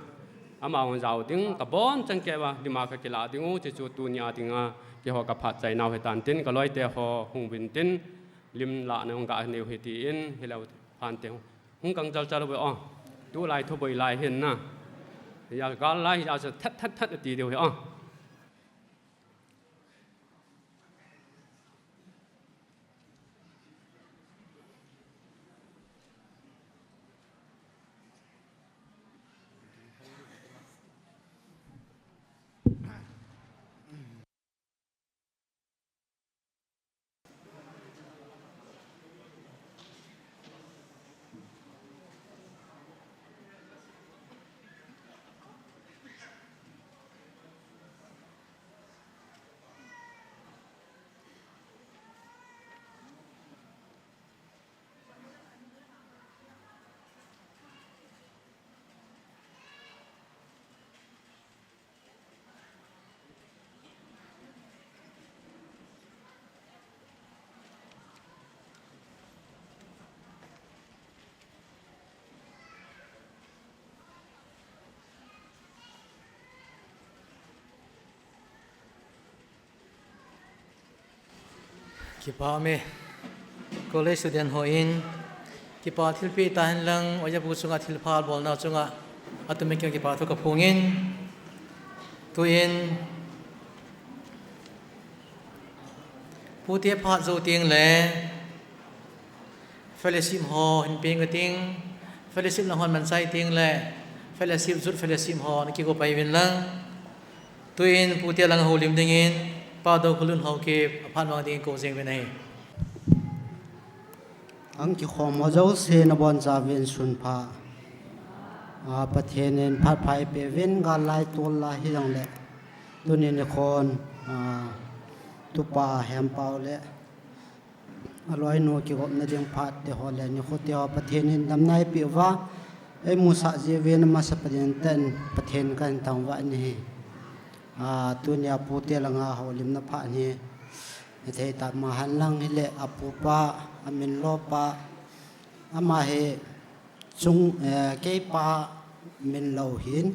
Ama hung jao ding, ka bon chan kei uva, lima ka kilah diu, hiche chu tunia dinga, keiho ka phatchai nau hitan tin, ka loite ho hung uvin tin, lim lahna hung ga neiu hite tin, hilou phante hung. Hung kang chal chal uve o. Tulai thuboi lai ahin na. Hia gal lai hia chu that that that ati diu ahi o. Kipah me. College student hon, kipah thilpeh tahen lang, oja bu chunga thilpha bolna chunga, atumin kipah thu kaphongin, tuin, pute phat jou teng le, fellowship ho hin peng ka ting, fellowship lang hon man chai teng le, Fellowship, Youth Fellowship ho, na kikou pai uvin lang. Tuin, pute lang houlim dingin, Pa Dongkholun Haokip, aphat mang dingin kou jing uvin ahi. Ang kikhom ho jouse nabonchauvin sunpha. Ah, Pathen in phat pha eipeuvin, gal lai tol lai hijongle. Tuni nikhon, ah, tupa Hempau le aloinu kigopna ding phat te ho le nikho te ho Pathen in damna eipeh uva, eimusah jeh uvin amasa Pathen ten Pathen kahin thangvah in ahi. Ah, tunia pute langa houlimna phat hi, hithei tama henlang hile apupa, amin lopa, ama hi Chung, eh, keipa min lou hin,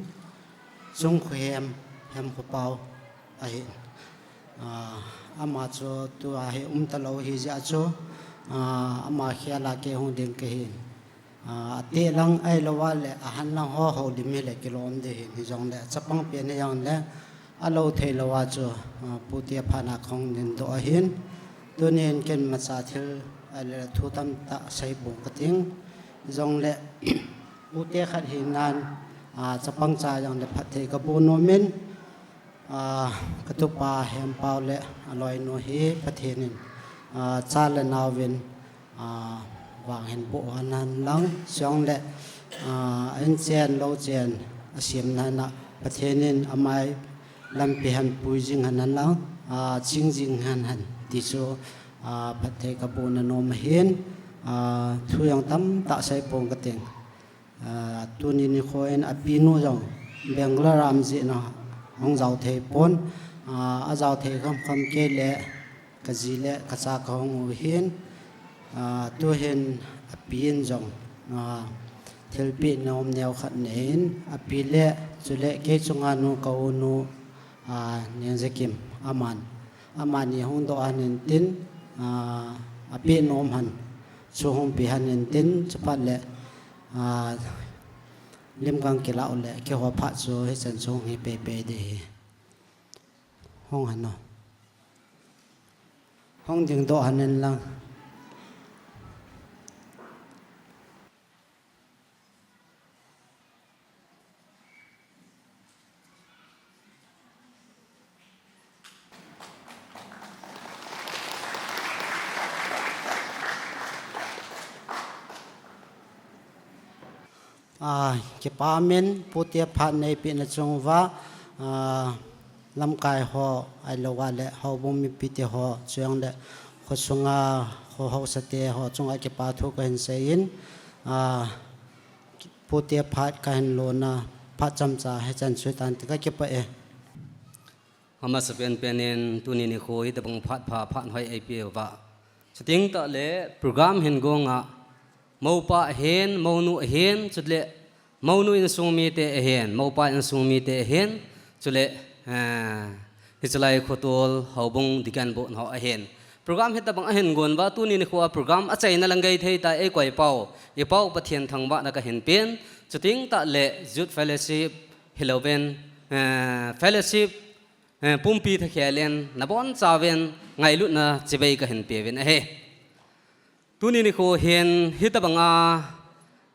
Chung Khohem, Hemkhopau ahi. Ah, ama chu tua hi umtalou hijeh chun, ah, ama khel a kei hung ding kahin. Ah, ateh lang ahilouva le ahan lang ho houlim hile kilom ding ahin, hijongle chapang pen hijongle alou thei louva chu, ah, pute phat a kahung dingdoh ahin. Tunin ken imacha thil, ah, le thu tamtah seipon kating. Hijongle pute khat hinan, ah, chapang cha jongle phatthei kaboh nomin, ah, katupa Hempau le aloinu hi Pathen in, ah, cha le nauvin, ah, vang hin boh henlang, hijongle, ah, inchen louchen asemna a Pathen in amai lampi hin pui jing henlang, ah, ching jing hen hen ti chu, ah, phatthei kabohna nom ahin, ah, thu jong tamtah seipon kating. Ah, tuni nikho in apinu jong Bangalore a um jeh in ahung jao thei pon, ah, ajao thei khamkham kei le kaji le kacha kahung u ahin, ah, tuhin api in jong, ah, thilpeh nom neo khat aneiyin, api le chule kei chunga nu ka u nu, ah, Nengjakim aman, amani hung doh hentin, ah, apeh nom hen, chu hung pe hentin, chuphat le, ah, lim kakilah u le keiho phat chu hichan chu hung hi peipei ding ahi. Hung hen o. Hung dingdoh hen lang. Ah, kipa umin, pute phat neipehna chung uva, ah, lamkai ho, ahilouva le houbung mipite ho, chujongle khosunga, kho haosa te ho chunga kipa thu kahin seiyin, ah, pute phat kahin lona, phat chomcha hichan chu hitan ti kakipah e. Amasa penpen in tuni nikho hitobang phat pha phat hoi eipeh uva. Chuteng tahle program hin gong a, moupa ahin, mounu ahin, chule mounu insung mite ahin, moupa insung mite ahin, chule, eh, hichelai khotol, houbung, deacon board ho ahin. Program hitobang ahin gon uva, tuni nikho a program achaina lang gei thei ta eikoi pau, ipau Pathen thangvahna kahin pen, chuteng tahle Youth Fellowship, hilouvin, eh, fellowship, eh, pumpi thakhel in, nabonchauvin, ngailutna chibai kahin peuvin ahi. Tuni nikho hin, hitobanga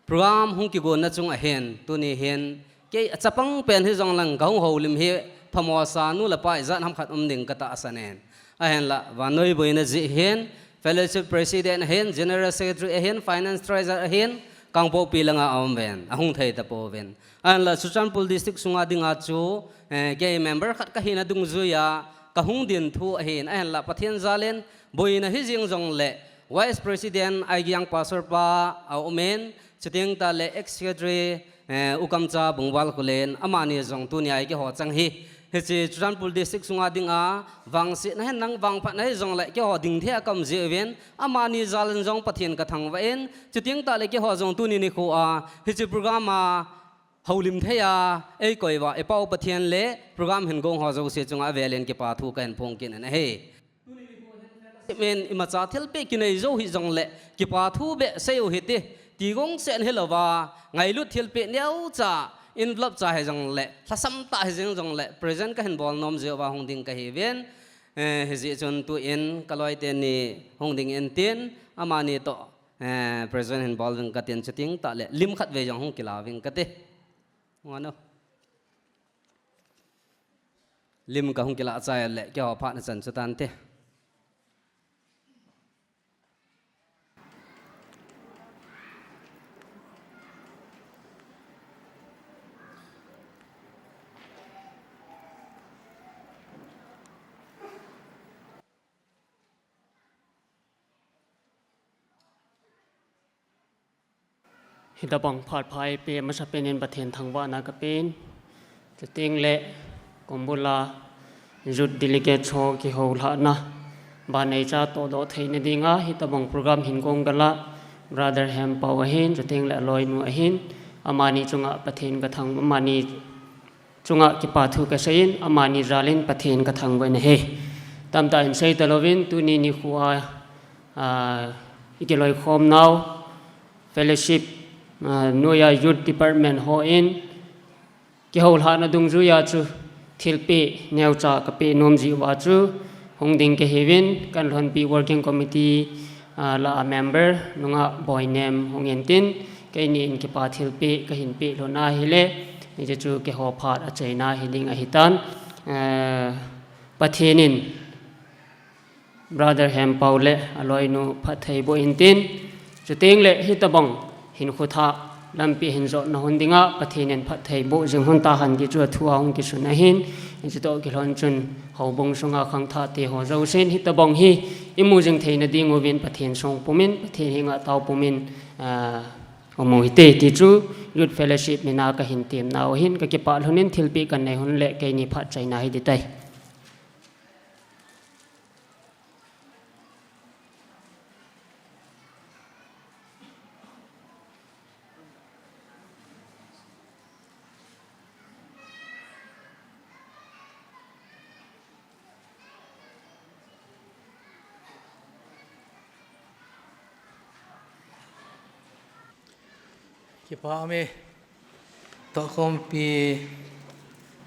program hung kigonna chung ahin, tuni hin, kei achapang pen hijongleng kahung houlim hi, phamosanu le pa ijat ham khat um ding katahsan in. Ahinla, vannoi boina jeh hin, Fellowship President ahin, General Secretary ahin, Finance Treasurer ahin, Kangpokpi langa aum uvin, ahung thei tapouvin. Ahinla, Churachandpur District sunga dinga chu, eh, kei member khat kahina dungjuiya, kahung din thu ahin, ahinla, Pathen jalin, boina hijing jongle, Vice President, Aigiang Pastor pa, aumin, chuteng tahle Ex Secretary, eh, U Kamcha Bungval Khulen, amani jong tunia eikiho chang hi. Hiche Churachandpur District sunga dinga, vangsetna hinlang vangphatna hijongle, keiho ding thei a kaum jeh uvin, amani jalin jong Pathen kathangvah in, chuteng tahle keiho jong tuni nikho a, hiche program a, houlim thei a, eikoi uva, ipau Pathen le, program hin gong ho jouse chunga avelin kipa thu kahin phong kit in ahi. Amen. Imacha thilpeh kinei jou hijongle, kipa thu beh seiyu hite, ti gongse hilouva, ngailut thilpeh neocha, envelope cha hijongle, lhasam tah hijing jongle, present kahin bol nom jeh uva hung ding kahiuvin, eh, hijeh chun tuin kaloi teni hung ding intin, amani toh, eh, present hin bol uving katin chuteng tahle, lim khat vei jong hung kila uving kate. Ngano. Lim kahung kila chai le keiho phat na chan chu tante. Hitabang phat pha eipeh masapen in Pathen thangvahna kapen. Chuteng le, kum bula Youth Delegate ho kihoulhahna, ban neicha tohdoh theina dinga, hitabang program hin kong kala, Brother Hempau ahin, chuteng le aloinu ahin, amani chunga Pathen kathang, amani chunga kipa thu kaseiyin, amani jalin Pathen kathangvah in ahi. Tamtah in sei talouvin, tuni nikho a, ah, ikiloikhom nau, fellowship, ah, noiya youth department hon, kihoulhahna dungjuiya chu, thilpeh neocha kapeh nom jiuva chu, hung ding kahiuvin, kalhonpi working committee, ah, lah a member, nungah Boinem hung intin, keini in kipa thilpeh kahin peh lhon ahile, hiche chu keiho phat achaina hiding ahitan, ah, Pathen in, Brother Hempau le aloinu phatthei boh intin, chuteng le hitabang hinkho thah lampi hin jotna hon dinga Pathen in phatthei boh jing hon tahen ti chu athu a hung kisun ahin, hiche toh kilhon chun houbung sunga khangthah teho jousen hitabang hi imu jing theina diuvin Pathen songpum in Pathen henga taopum in, ah, umu hite ti chu Youth Fellowship mina kahin temnau ahin, kakipah lhon in thilpeh kanei hon le keini phat chaina hiding tai. Kipa ume. Tohkhompi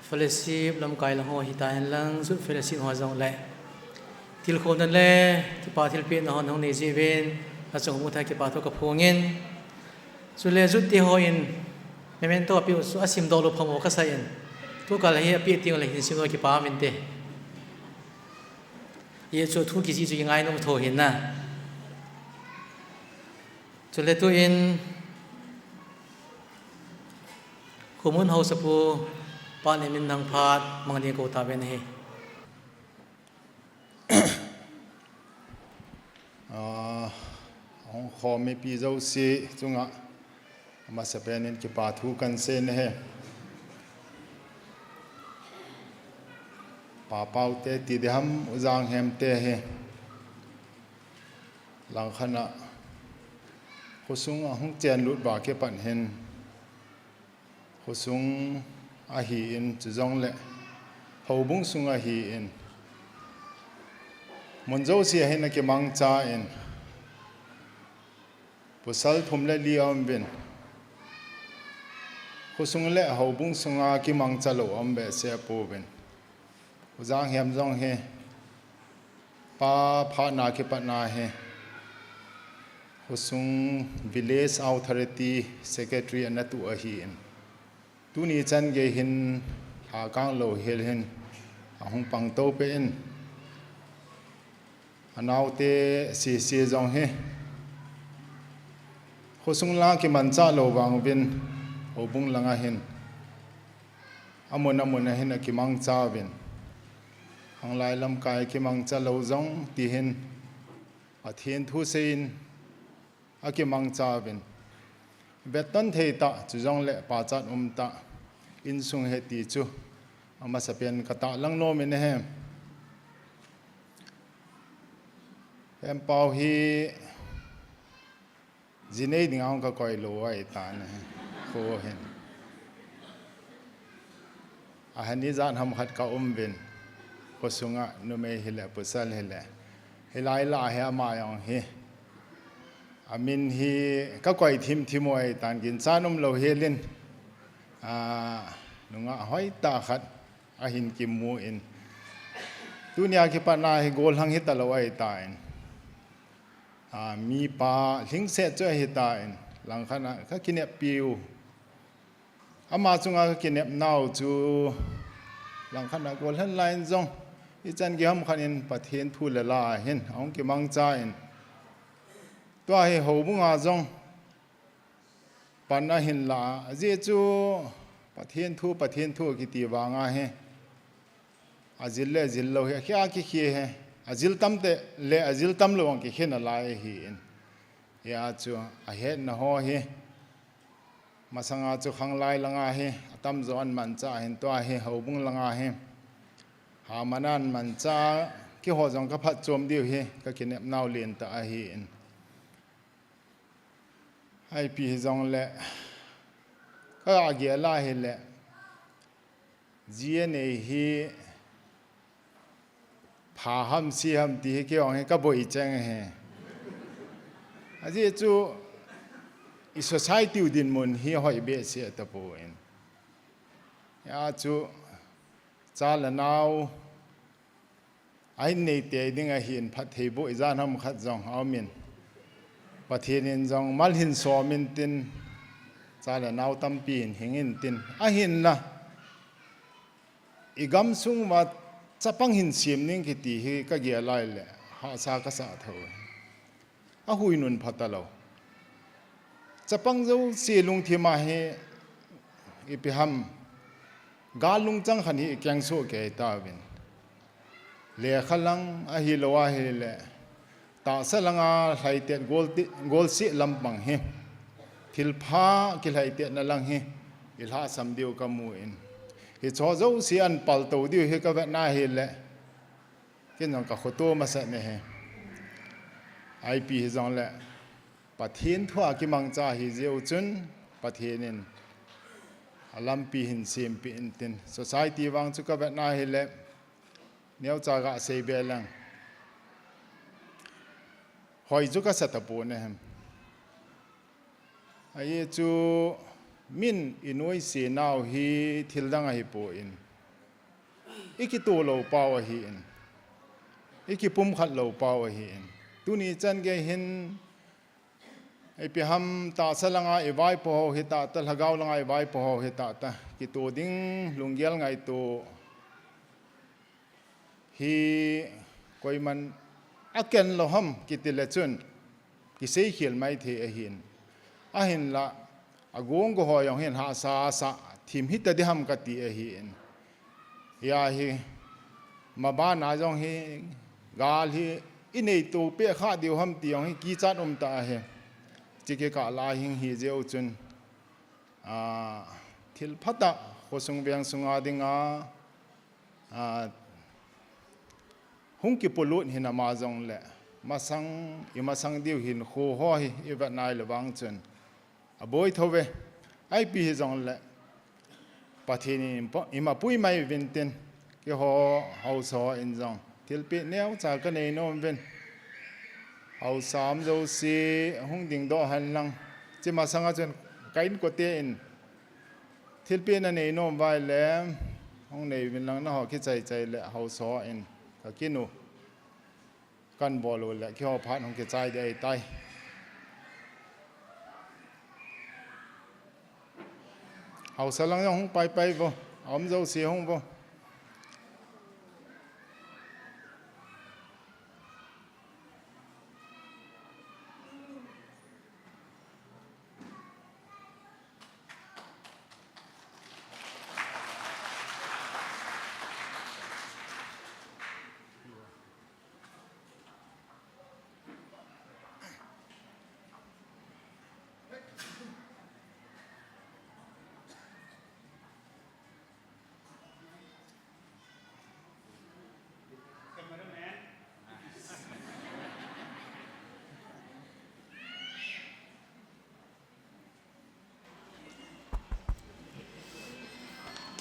fellowship lamkai lang ho hitahen lang, Youth Fellowship ho jongle, tilkhouna le kipa thilpehna hon hung nei jiuvin, achung uva kipa thu kaphongin. Chule Youth te hon memento apeh chu asimdoh lou phamo kasai in. Tukal hi apeh teng le hin simdoh kipa umin te. Hichu thu kijih chu kingai nom tho hin na. Chule tuin, Khomun Haosapu, Pa Nemin nang phat mang ding kou tauvin ahi. Ah, hung khom mipi jouse chunga, amasapen in kipa thu kahin sei ahi. Pa Pau te ti ding ham, U Janghem te hi. Langkhat a, khosung a hung chenlut uva kipat hin, khosung ahin, chujongle houbung sung ahin, mun jouse a hin akimangchan, pasal thum le li aum uvin, khosung le houbung sunga kimangcha lou aum behseh apouvin. U Janghem jong hi, Pa phatna kipatna hi, khosung Village Authority Secretary ana tu ahin. Tuni chan gei hin, lhakang lou hel hin, ahung pang to peh in. Anaote sese jong hi, khosung lang kimangcha lou vang uvin, houbung langa hin, amun amun a hin akimangcha uvin. Hanglai lamkai kimangcha lou jong ti hin, Pathen thu seiyin akimangcha uvin. Vetton thei tah, chujongle pachat um tah, insung hi ti chu, amasapen katahlang nom in ahi. Hempau hi, ji nei dinga hung kakoi lou ahitan ahi. Kho hin. Ahin ijat ham khat ka um uvin. Khosunga numei hile, pasal hile. Hilai lah a hi ama jong hi. Amin hi kakoi thim thim u ahitan, ginchat um lou hel in. Ah, nungah hoitah khat ahin kimun. Tunia kipatna hi gollhang hita lou ahitan. Ah, mipa lhingset chu ahitan. Langkhat a kakineppiu. Ama chunga ka kinepnau chu langkhat a kol hen lai in jong, ichan gei ham khat in Pathen thu le la ahin, ahung kimangcha in. Tua hi houbung a jong pan ahin la, ajeh chu Pathen thu, Pathen thu kiti vang a hi. Ajil le ajil lou hi, akhia kikhe hi. Ajil tam te le ajil tam lou ang kikhe nalai ahi in. Hia chu ahetna ho hi. Masanga chu khanglai langa hi, atamjo an mancha ahin tua hi, houbung langa hi. Hamana an mancha, keiho jong ka phatchom diu hi, ka kinepnau lentah ahi in. Ipi hijongle, ka gel a hile, ji anei hi, pha ham si ham ti hi kei jong hi ka boi cheng hi. Ajeh chu i society u dinmun hi hoi behseh tapon. Hia chu cha le nau ahin nei tei ding ahin phatthei boh ijat ham khat jong aum in. Pathen in jong mal hin som intin cha le nau tampi hin hing intin. Ahinla. I gamsung uva chapang hin sem ning kiti hi ka gel a hile, hahsa ka sa tho. Ahui nun pha talou. Chapang jouse lungthim a hi ipi ham, gal lungchang khat hi i keng soh kei tauvin. Lekha lang ahilou a hile, tahsa langa lhaitet gol ti, golseh lampang hi, thilpha kilhaitetna lang hi i lhahsam diu ka mu in, hicho jouse an paltou diu hi ka vetna hile, ken jong ka khoto masat ne hi. Ipi hijongle, Pathen thu a kimangcha hi jeh u chun, Pathen in alampi hin sempeh intin, society vang chu ka vetna hile, neocha ga sei be leng. Hoi chu ka sa tapon ahem. Ajeh chu min i nuisat nau hi thil dang ahipon. I kitoh lou pau ahin. I kipumkhat lou pau ahin. Tuni chan gei hin, ipi ham tahsa langa i vaipo ho hi tahtah, lhagao langa i vaipo ho hi tahtah. Kitoh ding lunggel ngaito. Hi koiman aken lou ham kiti le chun kisei khel mai thei ahin. Ahinla agong go ho jong hin hahsa sa thim hita ding ham kati ahin. Hia hi maban a jong hi gal hi i neito peh kha diu ham ti jong hi kichat um tah ahi. Chiki kah la hing hi jeh u chun, a, thil phatah khosung veng sunga dinga, a, hung kipolut hin ama jongle, masang, i masang diu hinkho ho hi i vet nai le vang chun aboi tho ve. Ipi hijongle, Pathen in i mapui mai uvin tin, keiho haosa ho in jong thilpeh neocha ka nei nom uvin. Haosa um jouse hung dingdoh hen lang. Chi masanga chun ka inkote in thilpeh na nei nom uva ahile, hung nei uvin lang, nangho kichai chai le haosa ho in ka kinu. Kan bol u le, keiho phat hung kichai ding ahitai. Haosa lang jong hung pai pai vo, aum jouse hung vo.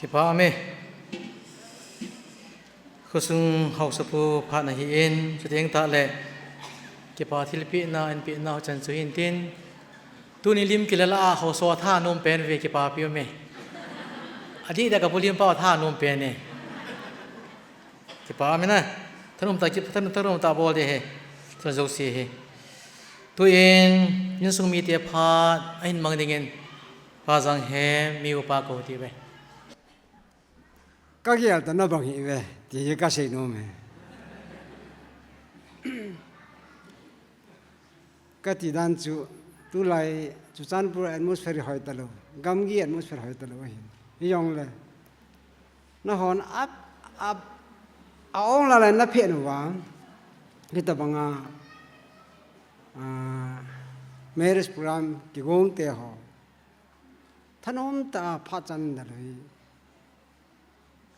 Kipa ume. Khosung haosapu phat nahin, chuteng tahle kipa thilpehna, inpehna chan chu hintin. Tuni lim kila lah a haosa thanom pen ve, kipapi ume. Adih dia kapu lim pa thanom pen e. Kipa ume na. Thanom ta, thanom, thanom ta bol ding ahi. Thanom jouse hi. Tuin, insung mite phat ahin mang dingin Pazang he mi upa ko ti ve. Ka gel ta na bang hi ve, ti hi ka sei nom e. Ka ti dan chu, tulai Churachandpur atmosphere hoi ta lou, gamgi atmosphere hoi ta lou ahin. Hi jong le, na hon ap, ap, a ong la le na phe nu va, hi ta banga, a, marriage program kigong te ho. Thanom ta pha chan da lou hi.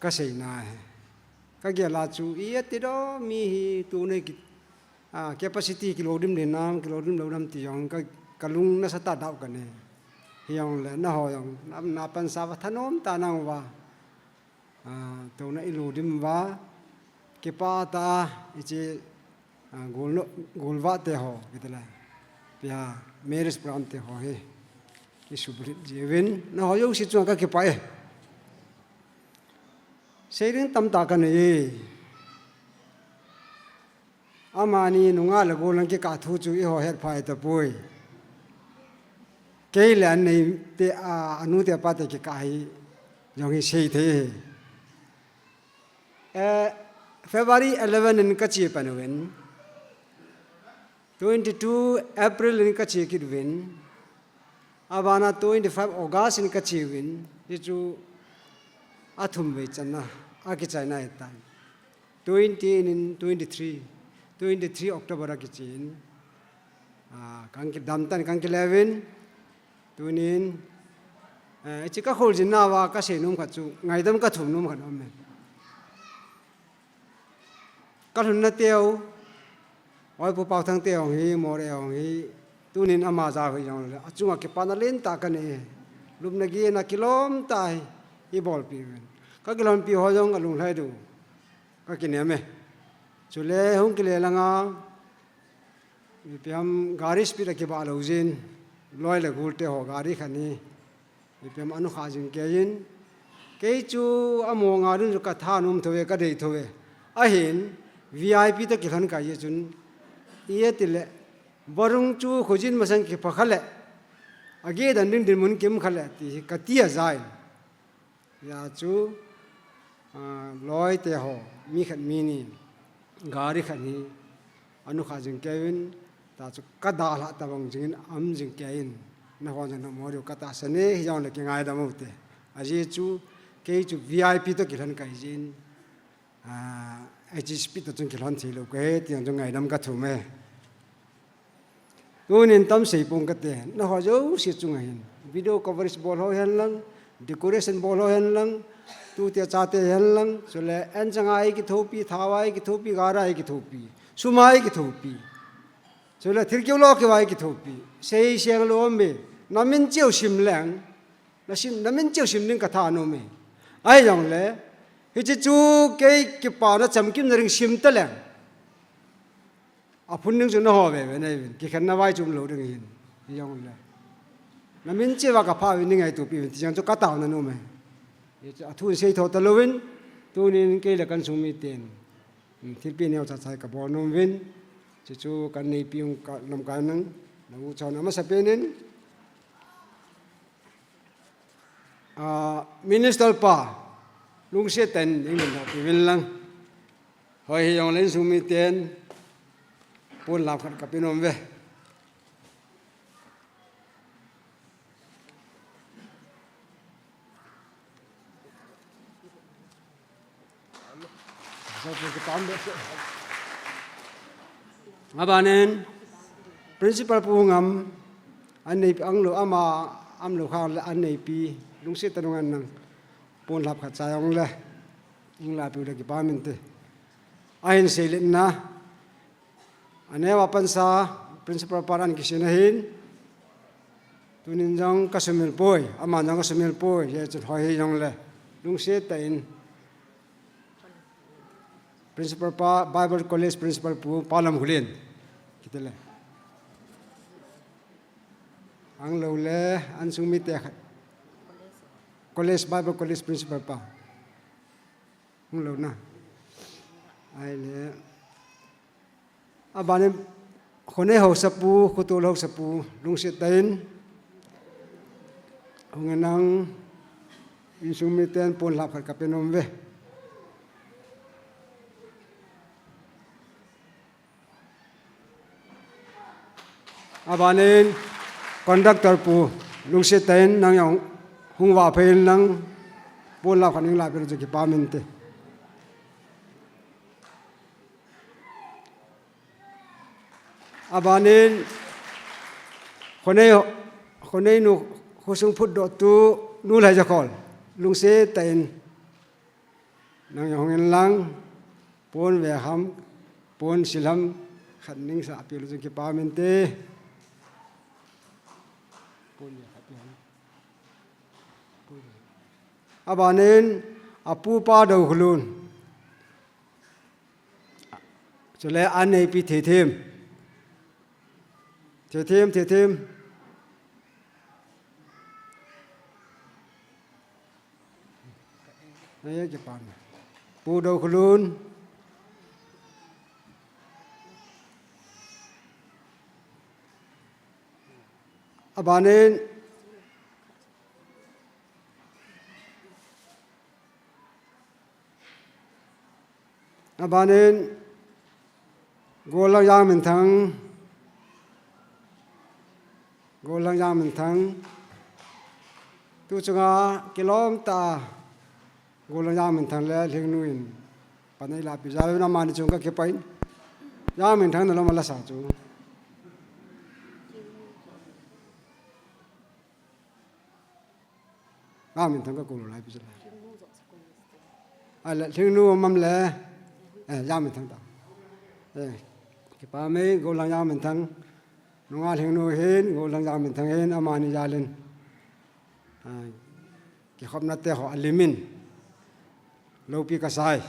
Ka sei na he. Ka gel a chu i ati do mi hi tu nei ki, a, capacity kilo dim le nam, kilo dim lou nam ti jong ka, ka lung nasa ta dau ka ne. Hi jong le na ho jong, na, na pan sa va thanom ta nang va. A, tu na i lo dim va, kipa ta, i chi, a, gul no, gul va te ho, ki te le. Pia, marriage program te ho he. Ki sublit jivin, na ho jouse chunga ka kipa e. Sei ding tam ta ka nei e. Amani nunga le gol lang kikah thu chu i ho het phai ta pui. Kei le an nei te a, a nu te a pa te kikah hi jong hi sei thei. Eh, February eleven in ka chi pan uvin. Twenty-two April in ka chi kit uvin. Abana twenty-five August in ka chi uvin. Hi chu a thum vei channa, a kichaina hi tan. Twenty in, in twenty-three, twenty-three October a kichin. Ah, kan kidam tan, kan kile uvin. Tunin, eh, chi ka khol jin na va ka sei nom khat chu, ngaidam ka thum nom khat om e. Ka lhun na teu, oi pu Pau Thang te hong hi, More hong hi, tunin ama ja hui jong le, a chunga kipana len ta ka nei, lupna gina kilom ta hi, i bolpi uvin. Ka kilompi ho jong a lunglhai diu. Ka kinem e. Chule hung kile langa, ipi ham gari speed a kiba lou jin, loi le gul te ho gari khat ni, ipi ham anu kha jing kei in, kei chu a mo nga dun chu ka tha nom tho ve, ka dei tho ve. Ahin, V I P to kilhon kai e chun, i e ti le, barung chu khujin masang kipha kha le, a ge dan ding dinmun kim kha le, ti hi ka ti a jai. Hia chu, ah, loi te ho, mi khat mi ni, gari khat ni, anu kha jing kei in, ta chu ka dalha ta bang jing in, am jing kei in, na hon jong na mo diu ka tahsan e, hi jong le kingaidam u te. Ajeh chu, kei chu V I P to kilhon kai jin, ah, H S P to chun kilhon thei lou ka he, ti jong chu ngaidam ka thum e. Tunin tam sei pong ka te, na ho jouse chunga hin. Video coverage bol ho hen lang, decoration bol ho hen lang, tute chate hen lang, chule an changa i kithopi, thawa i kithopi, gara i kithopi, suma i kithopi. Chule thil keu lo keu a i kithopi. Sei seng lou me, na min cheu sim leng, na sim, na min cheu sim ding ka tha nom e. Ahi jong le, hichi chu kei kipana chamkim na ding sim ta leng. A phun ding chu na ho ve ve na uvin, kikhen na vai chu um lou ding hin, hi jong le. Na min cheu va ka pha uvin, ni ngaito pi uvin, ti jong chu ka tao na nom e. Hi chu a thu in sei tho ta lou vin, tunin kei le kan sung mi ten. Hmm, thilpeh neo cha chai ka bol nom vin. Chu chu kan neipi ung ka lam ka nang, na u chon a masa pen in. Ah, Minister pa, lungset tah in, in min pi vin lang. Hoi hi jong le insung mi ten, pon lap khat ka pe nom ve. Abanin, Principal pu ngam, an neipi ang lou ama, am lou khang le an neipi, lungset tah in ngan nang, pon lap khat cha jong le, ing la piu le kipa min te. Ahin sei le na, Aneo a pansa, Principal pa an kisin ahin. Tunin jong ka sumil poi, aman jong ka sumil poi, hijeh chun hoi hi jong le. Lungset tah in. Principal pa, Bible College Principal pu, pa Lamhulin. Kiti le. Ang lou le, an sung mi te khat. College, Bible College Principal pa. Hung lou na. Ahile. Abanin, khonei haosapu, khotol haosapu, lungset tah in. Hung in lang, insung miten pon lhap khat kape nom uve. Abanin, conductor pu, lungset tah in nang jong hung vah phei in lang, pon lhap khat nang la pe le chun kipah inte. Abanin, khonei, khonei nu, khosung phutdoh tu, Nu Lhaijakhol, lungset tah in nang jong hung in lang, pon ve ham, pon sil ham, khat nang sa pe le chun kipah inte. Pon ve khat pe ham. Abanin, apu Pa Dokholun. Chule aneipi Theithem. Theithem, Theithem. Nang jong kipah inte. Pu Dokholun. Abanin, abanin, Gollang Jangminthang, Gollang Jangminthang, tu chunga kilom tah a, Gollang Jangminthang le Lhingnu in pan eila pe jeh uvin amani chung kakipah in. Jangminthang nalom a lasa chu. Jangminthang kakou lou lai pi chu lai. Ahile, Lhingnu um am le, eh, Jangminthang ta. Eh, kipah e, Gollang Jangminthang. Nungah Lhingnu hin, Gollang Jangminthang hin, amani jal in. Ah, kikhopna te ho alim in. Loupi kasai.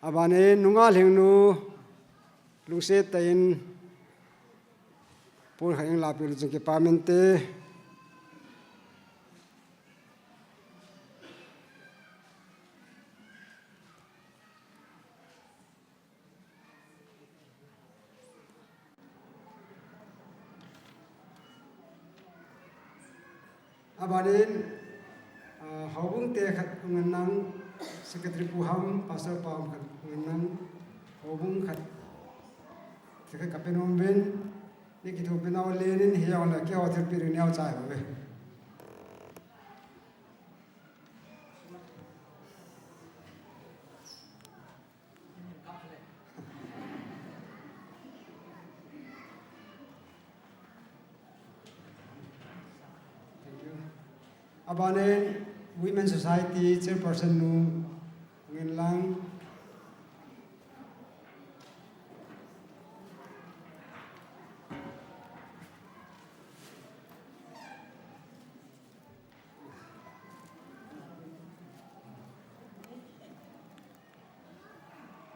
Abanin, Nungah Lhingnu, lungset tah in, pon khat nang la pe le chun kipah inte. Abanin, ah, houbung te khat hung in lang, secretary pu ham, pastor pa ham khat hung in lang, houbung khat, te khat kape nom uvin, nei kithopi nau len in hijongle keiho thilpeh ding neocha hiuve. Abanin, Women Society Chairperson nu, hung in lang.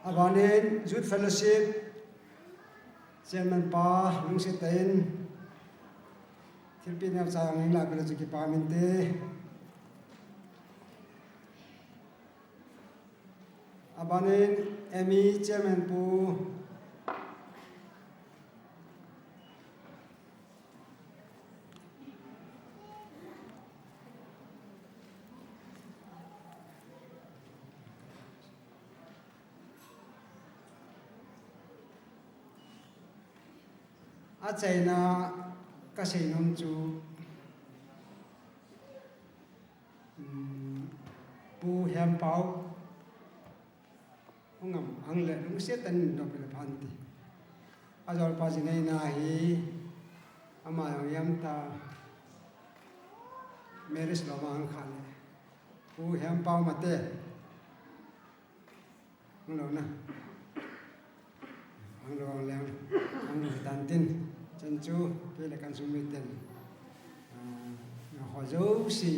Abanin Youth Fellowship Chairman pa, lungset tah in, thilpeh neocha nang la pe le chun kipah inte. Abanin M E Chairman pu, achaina kasei nom chu, um, Pu Hempau, hung am, hung le, lungset tah in doh pe le phan ti. Ajolpa jinei na hi, ama jong iam ta, marriage lou ma ang kha le. Pu Hempau mate. Hung lou na. Hung lou leng. Hung lou tan tin. Chan chu, kei le ka insung miten. Ah, ho jouse,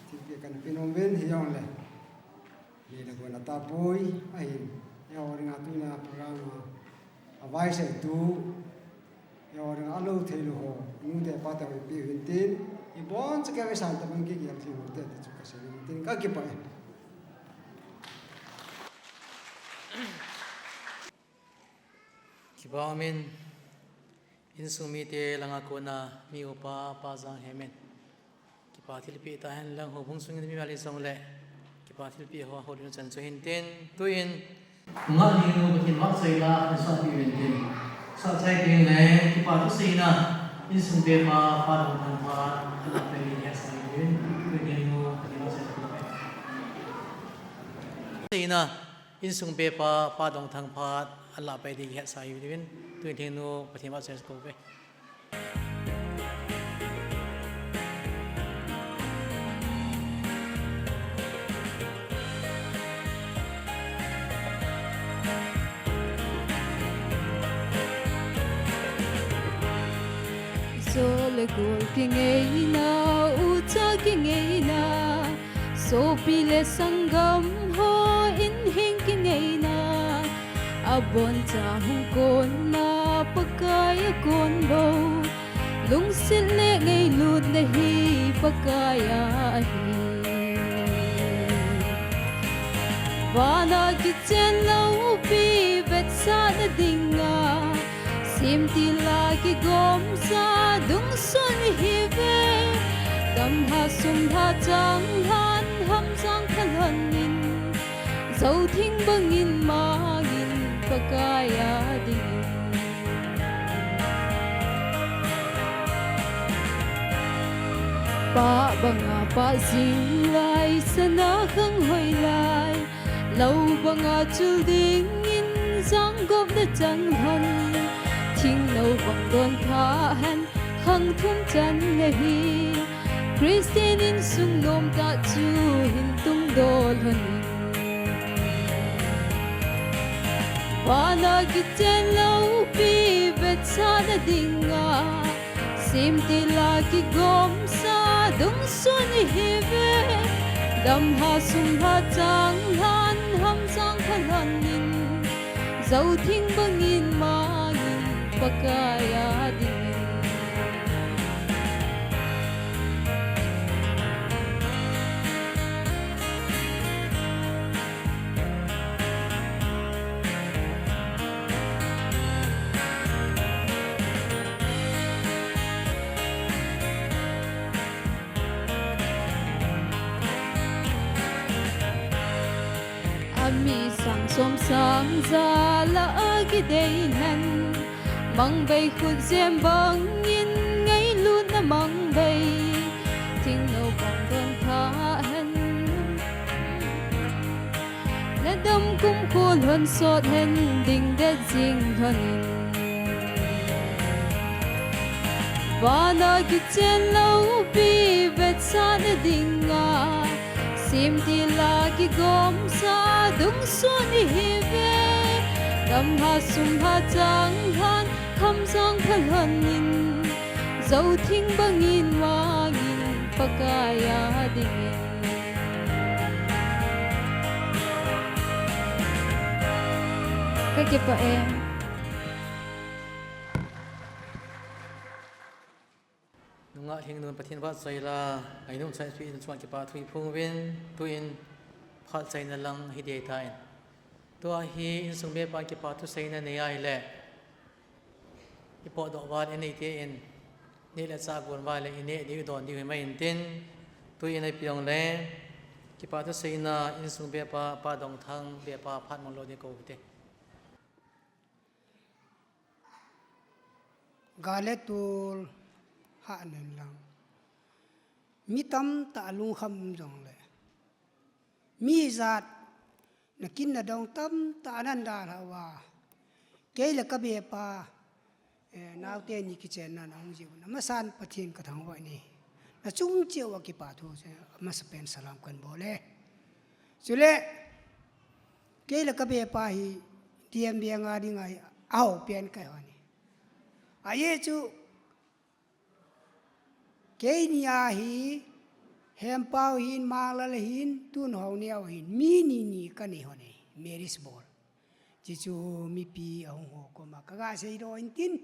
thilpeh kana pe nom uvin hijongle. Ni le gona tapoi, ahin. Eiho dinga tuna program a, a vaiseitu, eiho dinga alou thei lou ho, nu te pa te ho ipi uvin tin, ibon chauvin kei vei san tabang kigel thei u te ti chu kasei uvin tin, kakipah e. Kipah umin, Insung mite langa kona mi upa Pa Janghemin kipa thilpeh tahen, lang houbung sungin mi val hijongle kipa thilpeh ho, houlim chan chu hintin, tuin nungah lhingnu Pathen vahchoila insung pi uvintin, sahchai tengle kipa thuseina insung pepa Pa Dongthang phat alah pai ding hetsah uvin, tuin lhingnu Pathen vahchoila. Seina insung pepa Pa Dongthang phat alah pai ding hetsah uvin, tuin lhingnu Pathen vahchoila kouve. Jo le gol kingaina, ucha kingaina, sopi le sanggam ho in hing kingaina, aboncha hung konna Pakai a kon bou, lungset le ngailutna hi Pakai a ahi. Vana kichen loupi vetsahna dinga, semtil a kigomsa dungsun ihiuve. Damlha sumlha changlhan hamjang phalhonin, jou thing bangin mangin Pakai a dingin. Pah banga pah jing lai, sana khang hoi lai, lou banga chul dingin janggopna chang lhon. Thingnou bang don thahen khang thum channa hi, Christian insung nomtah chu hin tungdoh lhonin. Vana kichen loupi vetsahna dinga, semtil a kigomsa dungsun ihiuve. Damlha sumlha changlhan hamjang phalhonin, jou thing bangin mangin Pakai a dingin. Ami sang som sang ja lah a kidei lhon, mangbei khut jem bangin ngailutna mangbei. Thingnou bang don thahen, nadam kumkho lhon sot hen dingdet jing lhonin. Vana kichen loupi vetsahna dinga, semtil a kigomsa dungsun ihiuve. Damlha sumlha changlhan hamjang phalhonin, jou thing bangin mangin Pakai a dingin. Ka kipah e. Nungah lhingnun Pathen vahchoila, ngainun chaipi in chunga kipa thu iphong uvin, tuin phat chaina lang hi dei tan. Tua hi insung pepa kipa thuseina nei ahile, ipotdoh val inei te in, neh le chah gon val le ineh diu idon diu hi mai intin, tuin ipi jongle, kipa thuseina insung pepa, Pa Dongthang pepa phat mang lou ding kou hite. Gal le tol hahnen lang. Mi tamtah lungkham um jongle, mi jat nakin nadong tamtah nan dalhah uva, kei le ka bepa, eh, naote ni kichenna nahung jeh un, amasan Pathen kathangvah e. Nachung cheh uva kipa thu, amasapen salam kahin bol e. Chule, kei le ka bepa hi, D M V nga dinga hi, aho pen kahi hon e. Ajeh chu, keini a hi, Hempau hin, Manglal hin, tun Hongneo hin, mi ni ni kanei hon e, marriage bol. Hichu mipi ahung ho koma kaga seidoh intin.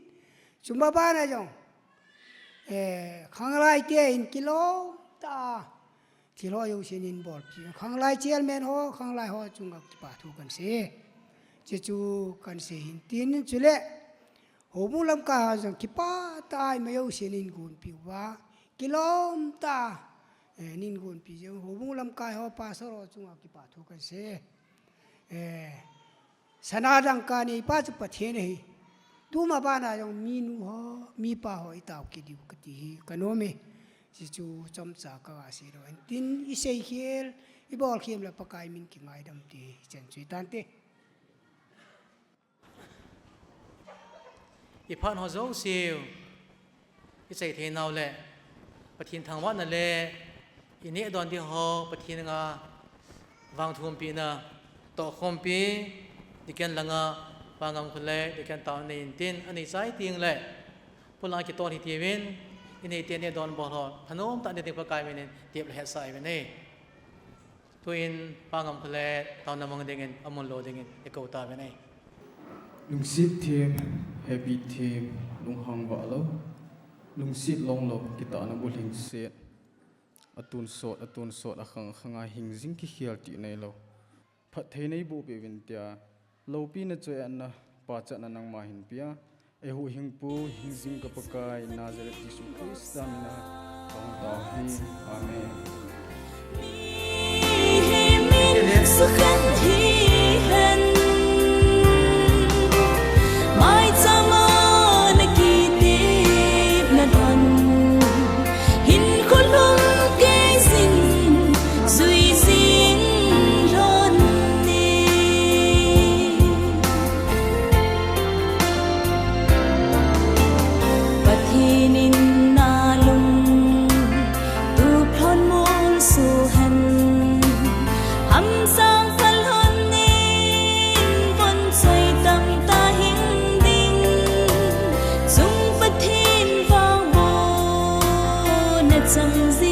Chuma bana jong, eh, khanglai te hin kilom tah, thil ho jousen hin bol. Khanglai chairman ho, khanglai ho chunga kipa thu kahin sei. Hichu kahin sei intin chule. Houbung lamkai ho jong kipah tah a ima jouse nin gonpi uva, kilom tah a, eh, nin gonpi jong, houbung lamkai ho pastor ho chunga kipathu kasei. Eh, sana dangka neipa chu Pathen ahi. Tuma bana jong minu ho, mipa ho itao kit diu kati hi kanom e. Hichu chomcha kaga sei lou. Tin isei khel, ibol khel le Pakai min kingaidam ti hi chen chu hitante. Iphat ho jouseu, ichai theinau le Pathen thangvahna le ineh don ding ho Pathen anga vangthumpina tohkhompi, deacon langa Pa Ngamkholet, deacon tao nei intin, anei chai teng le polang kitol hitiuvin, inei te neh don bol ho thanom tah neh ding Pakai minin tep le hetsah uvin e. Tuin Pa Ngamkholet taona mang dingin, amun lo dingin ikou tauvin e. Lungset them, happy them, lunghang vah lou, lungset long lou, kitahna bulhingset, atonsot, atonsot, akhang, akhanga hing jing kikhel ti neilou. Phatthei neiboh peh uvin tia, loupina choi-atna, pachatna nangma hin pea, eihuhhingpu, hingjing ka Pakai, Nazareth Jesu Christa mina kahung tao hi. Amen. Pathen in nalung tup lhon molso hen, hamsang pha lhon in von choi tamtah hing ding, chung Pathen vangbohna chang jing.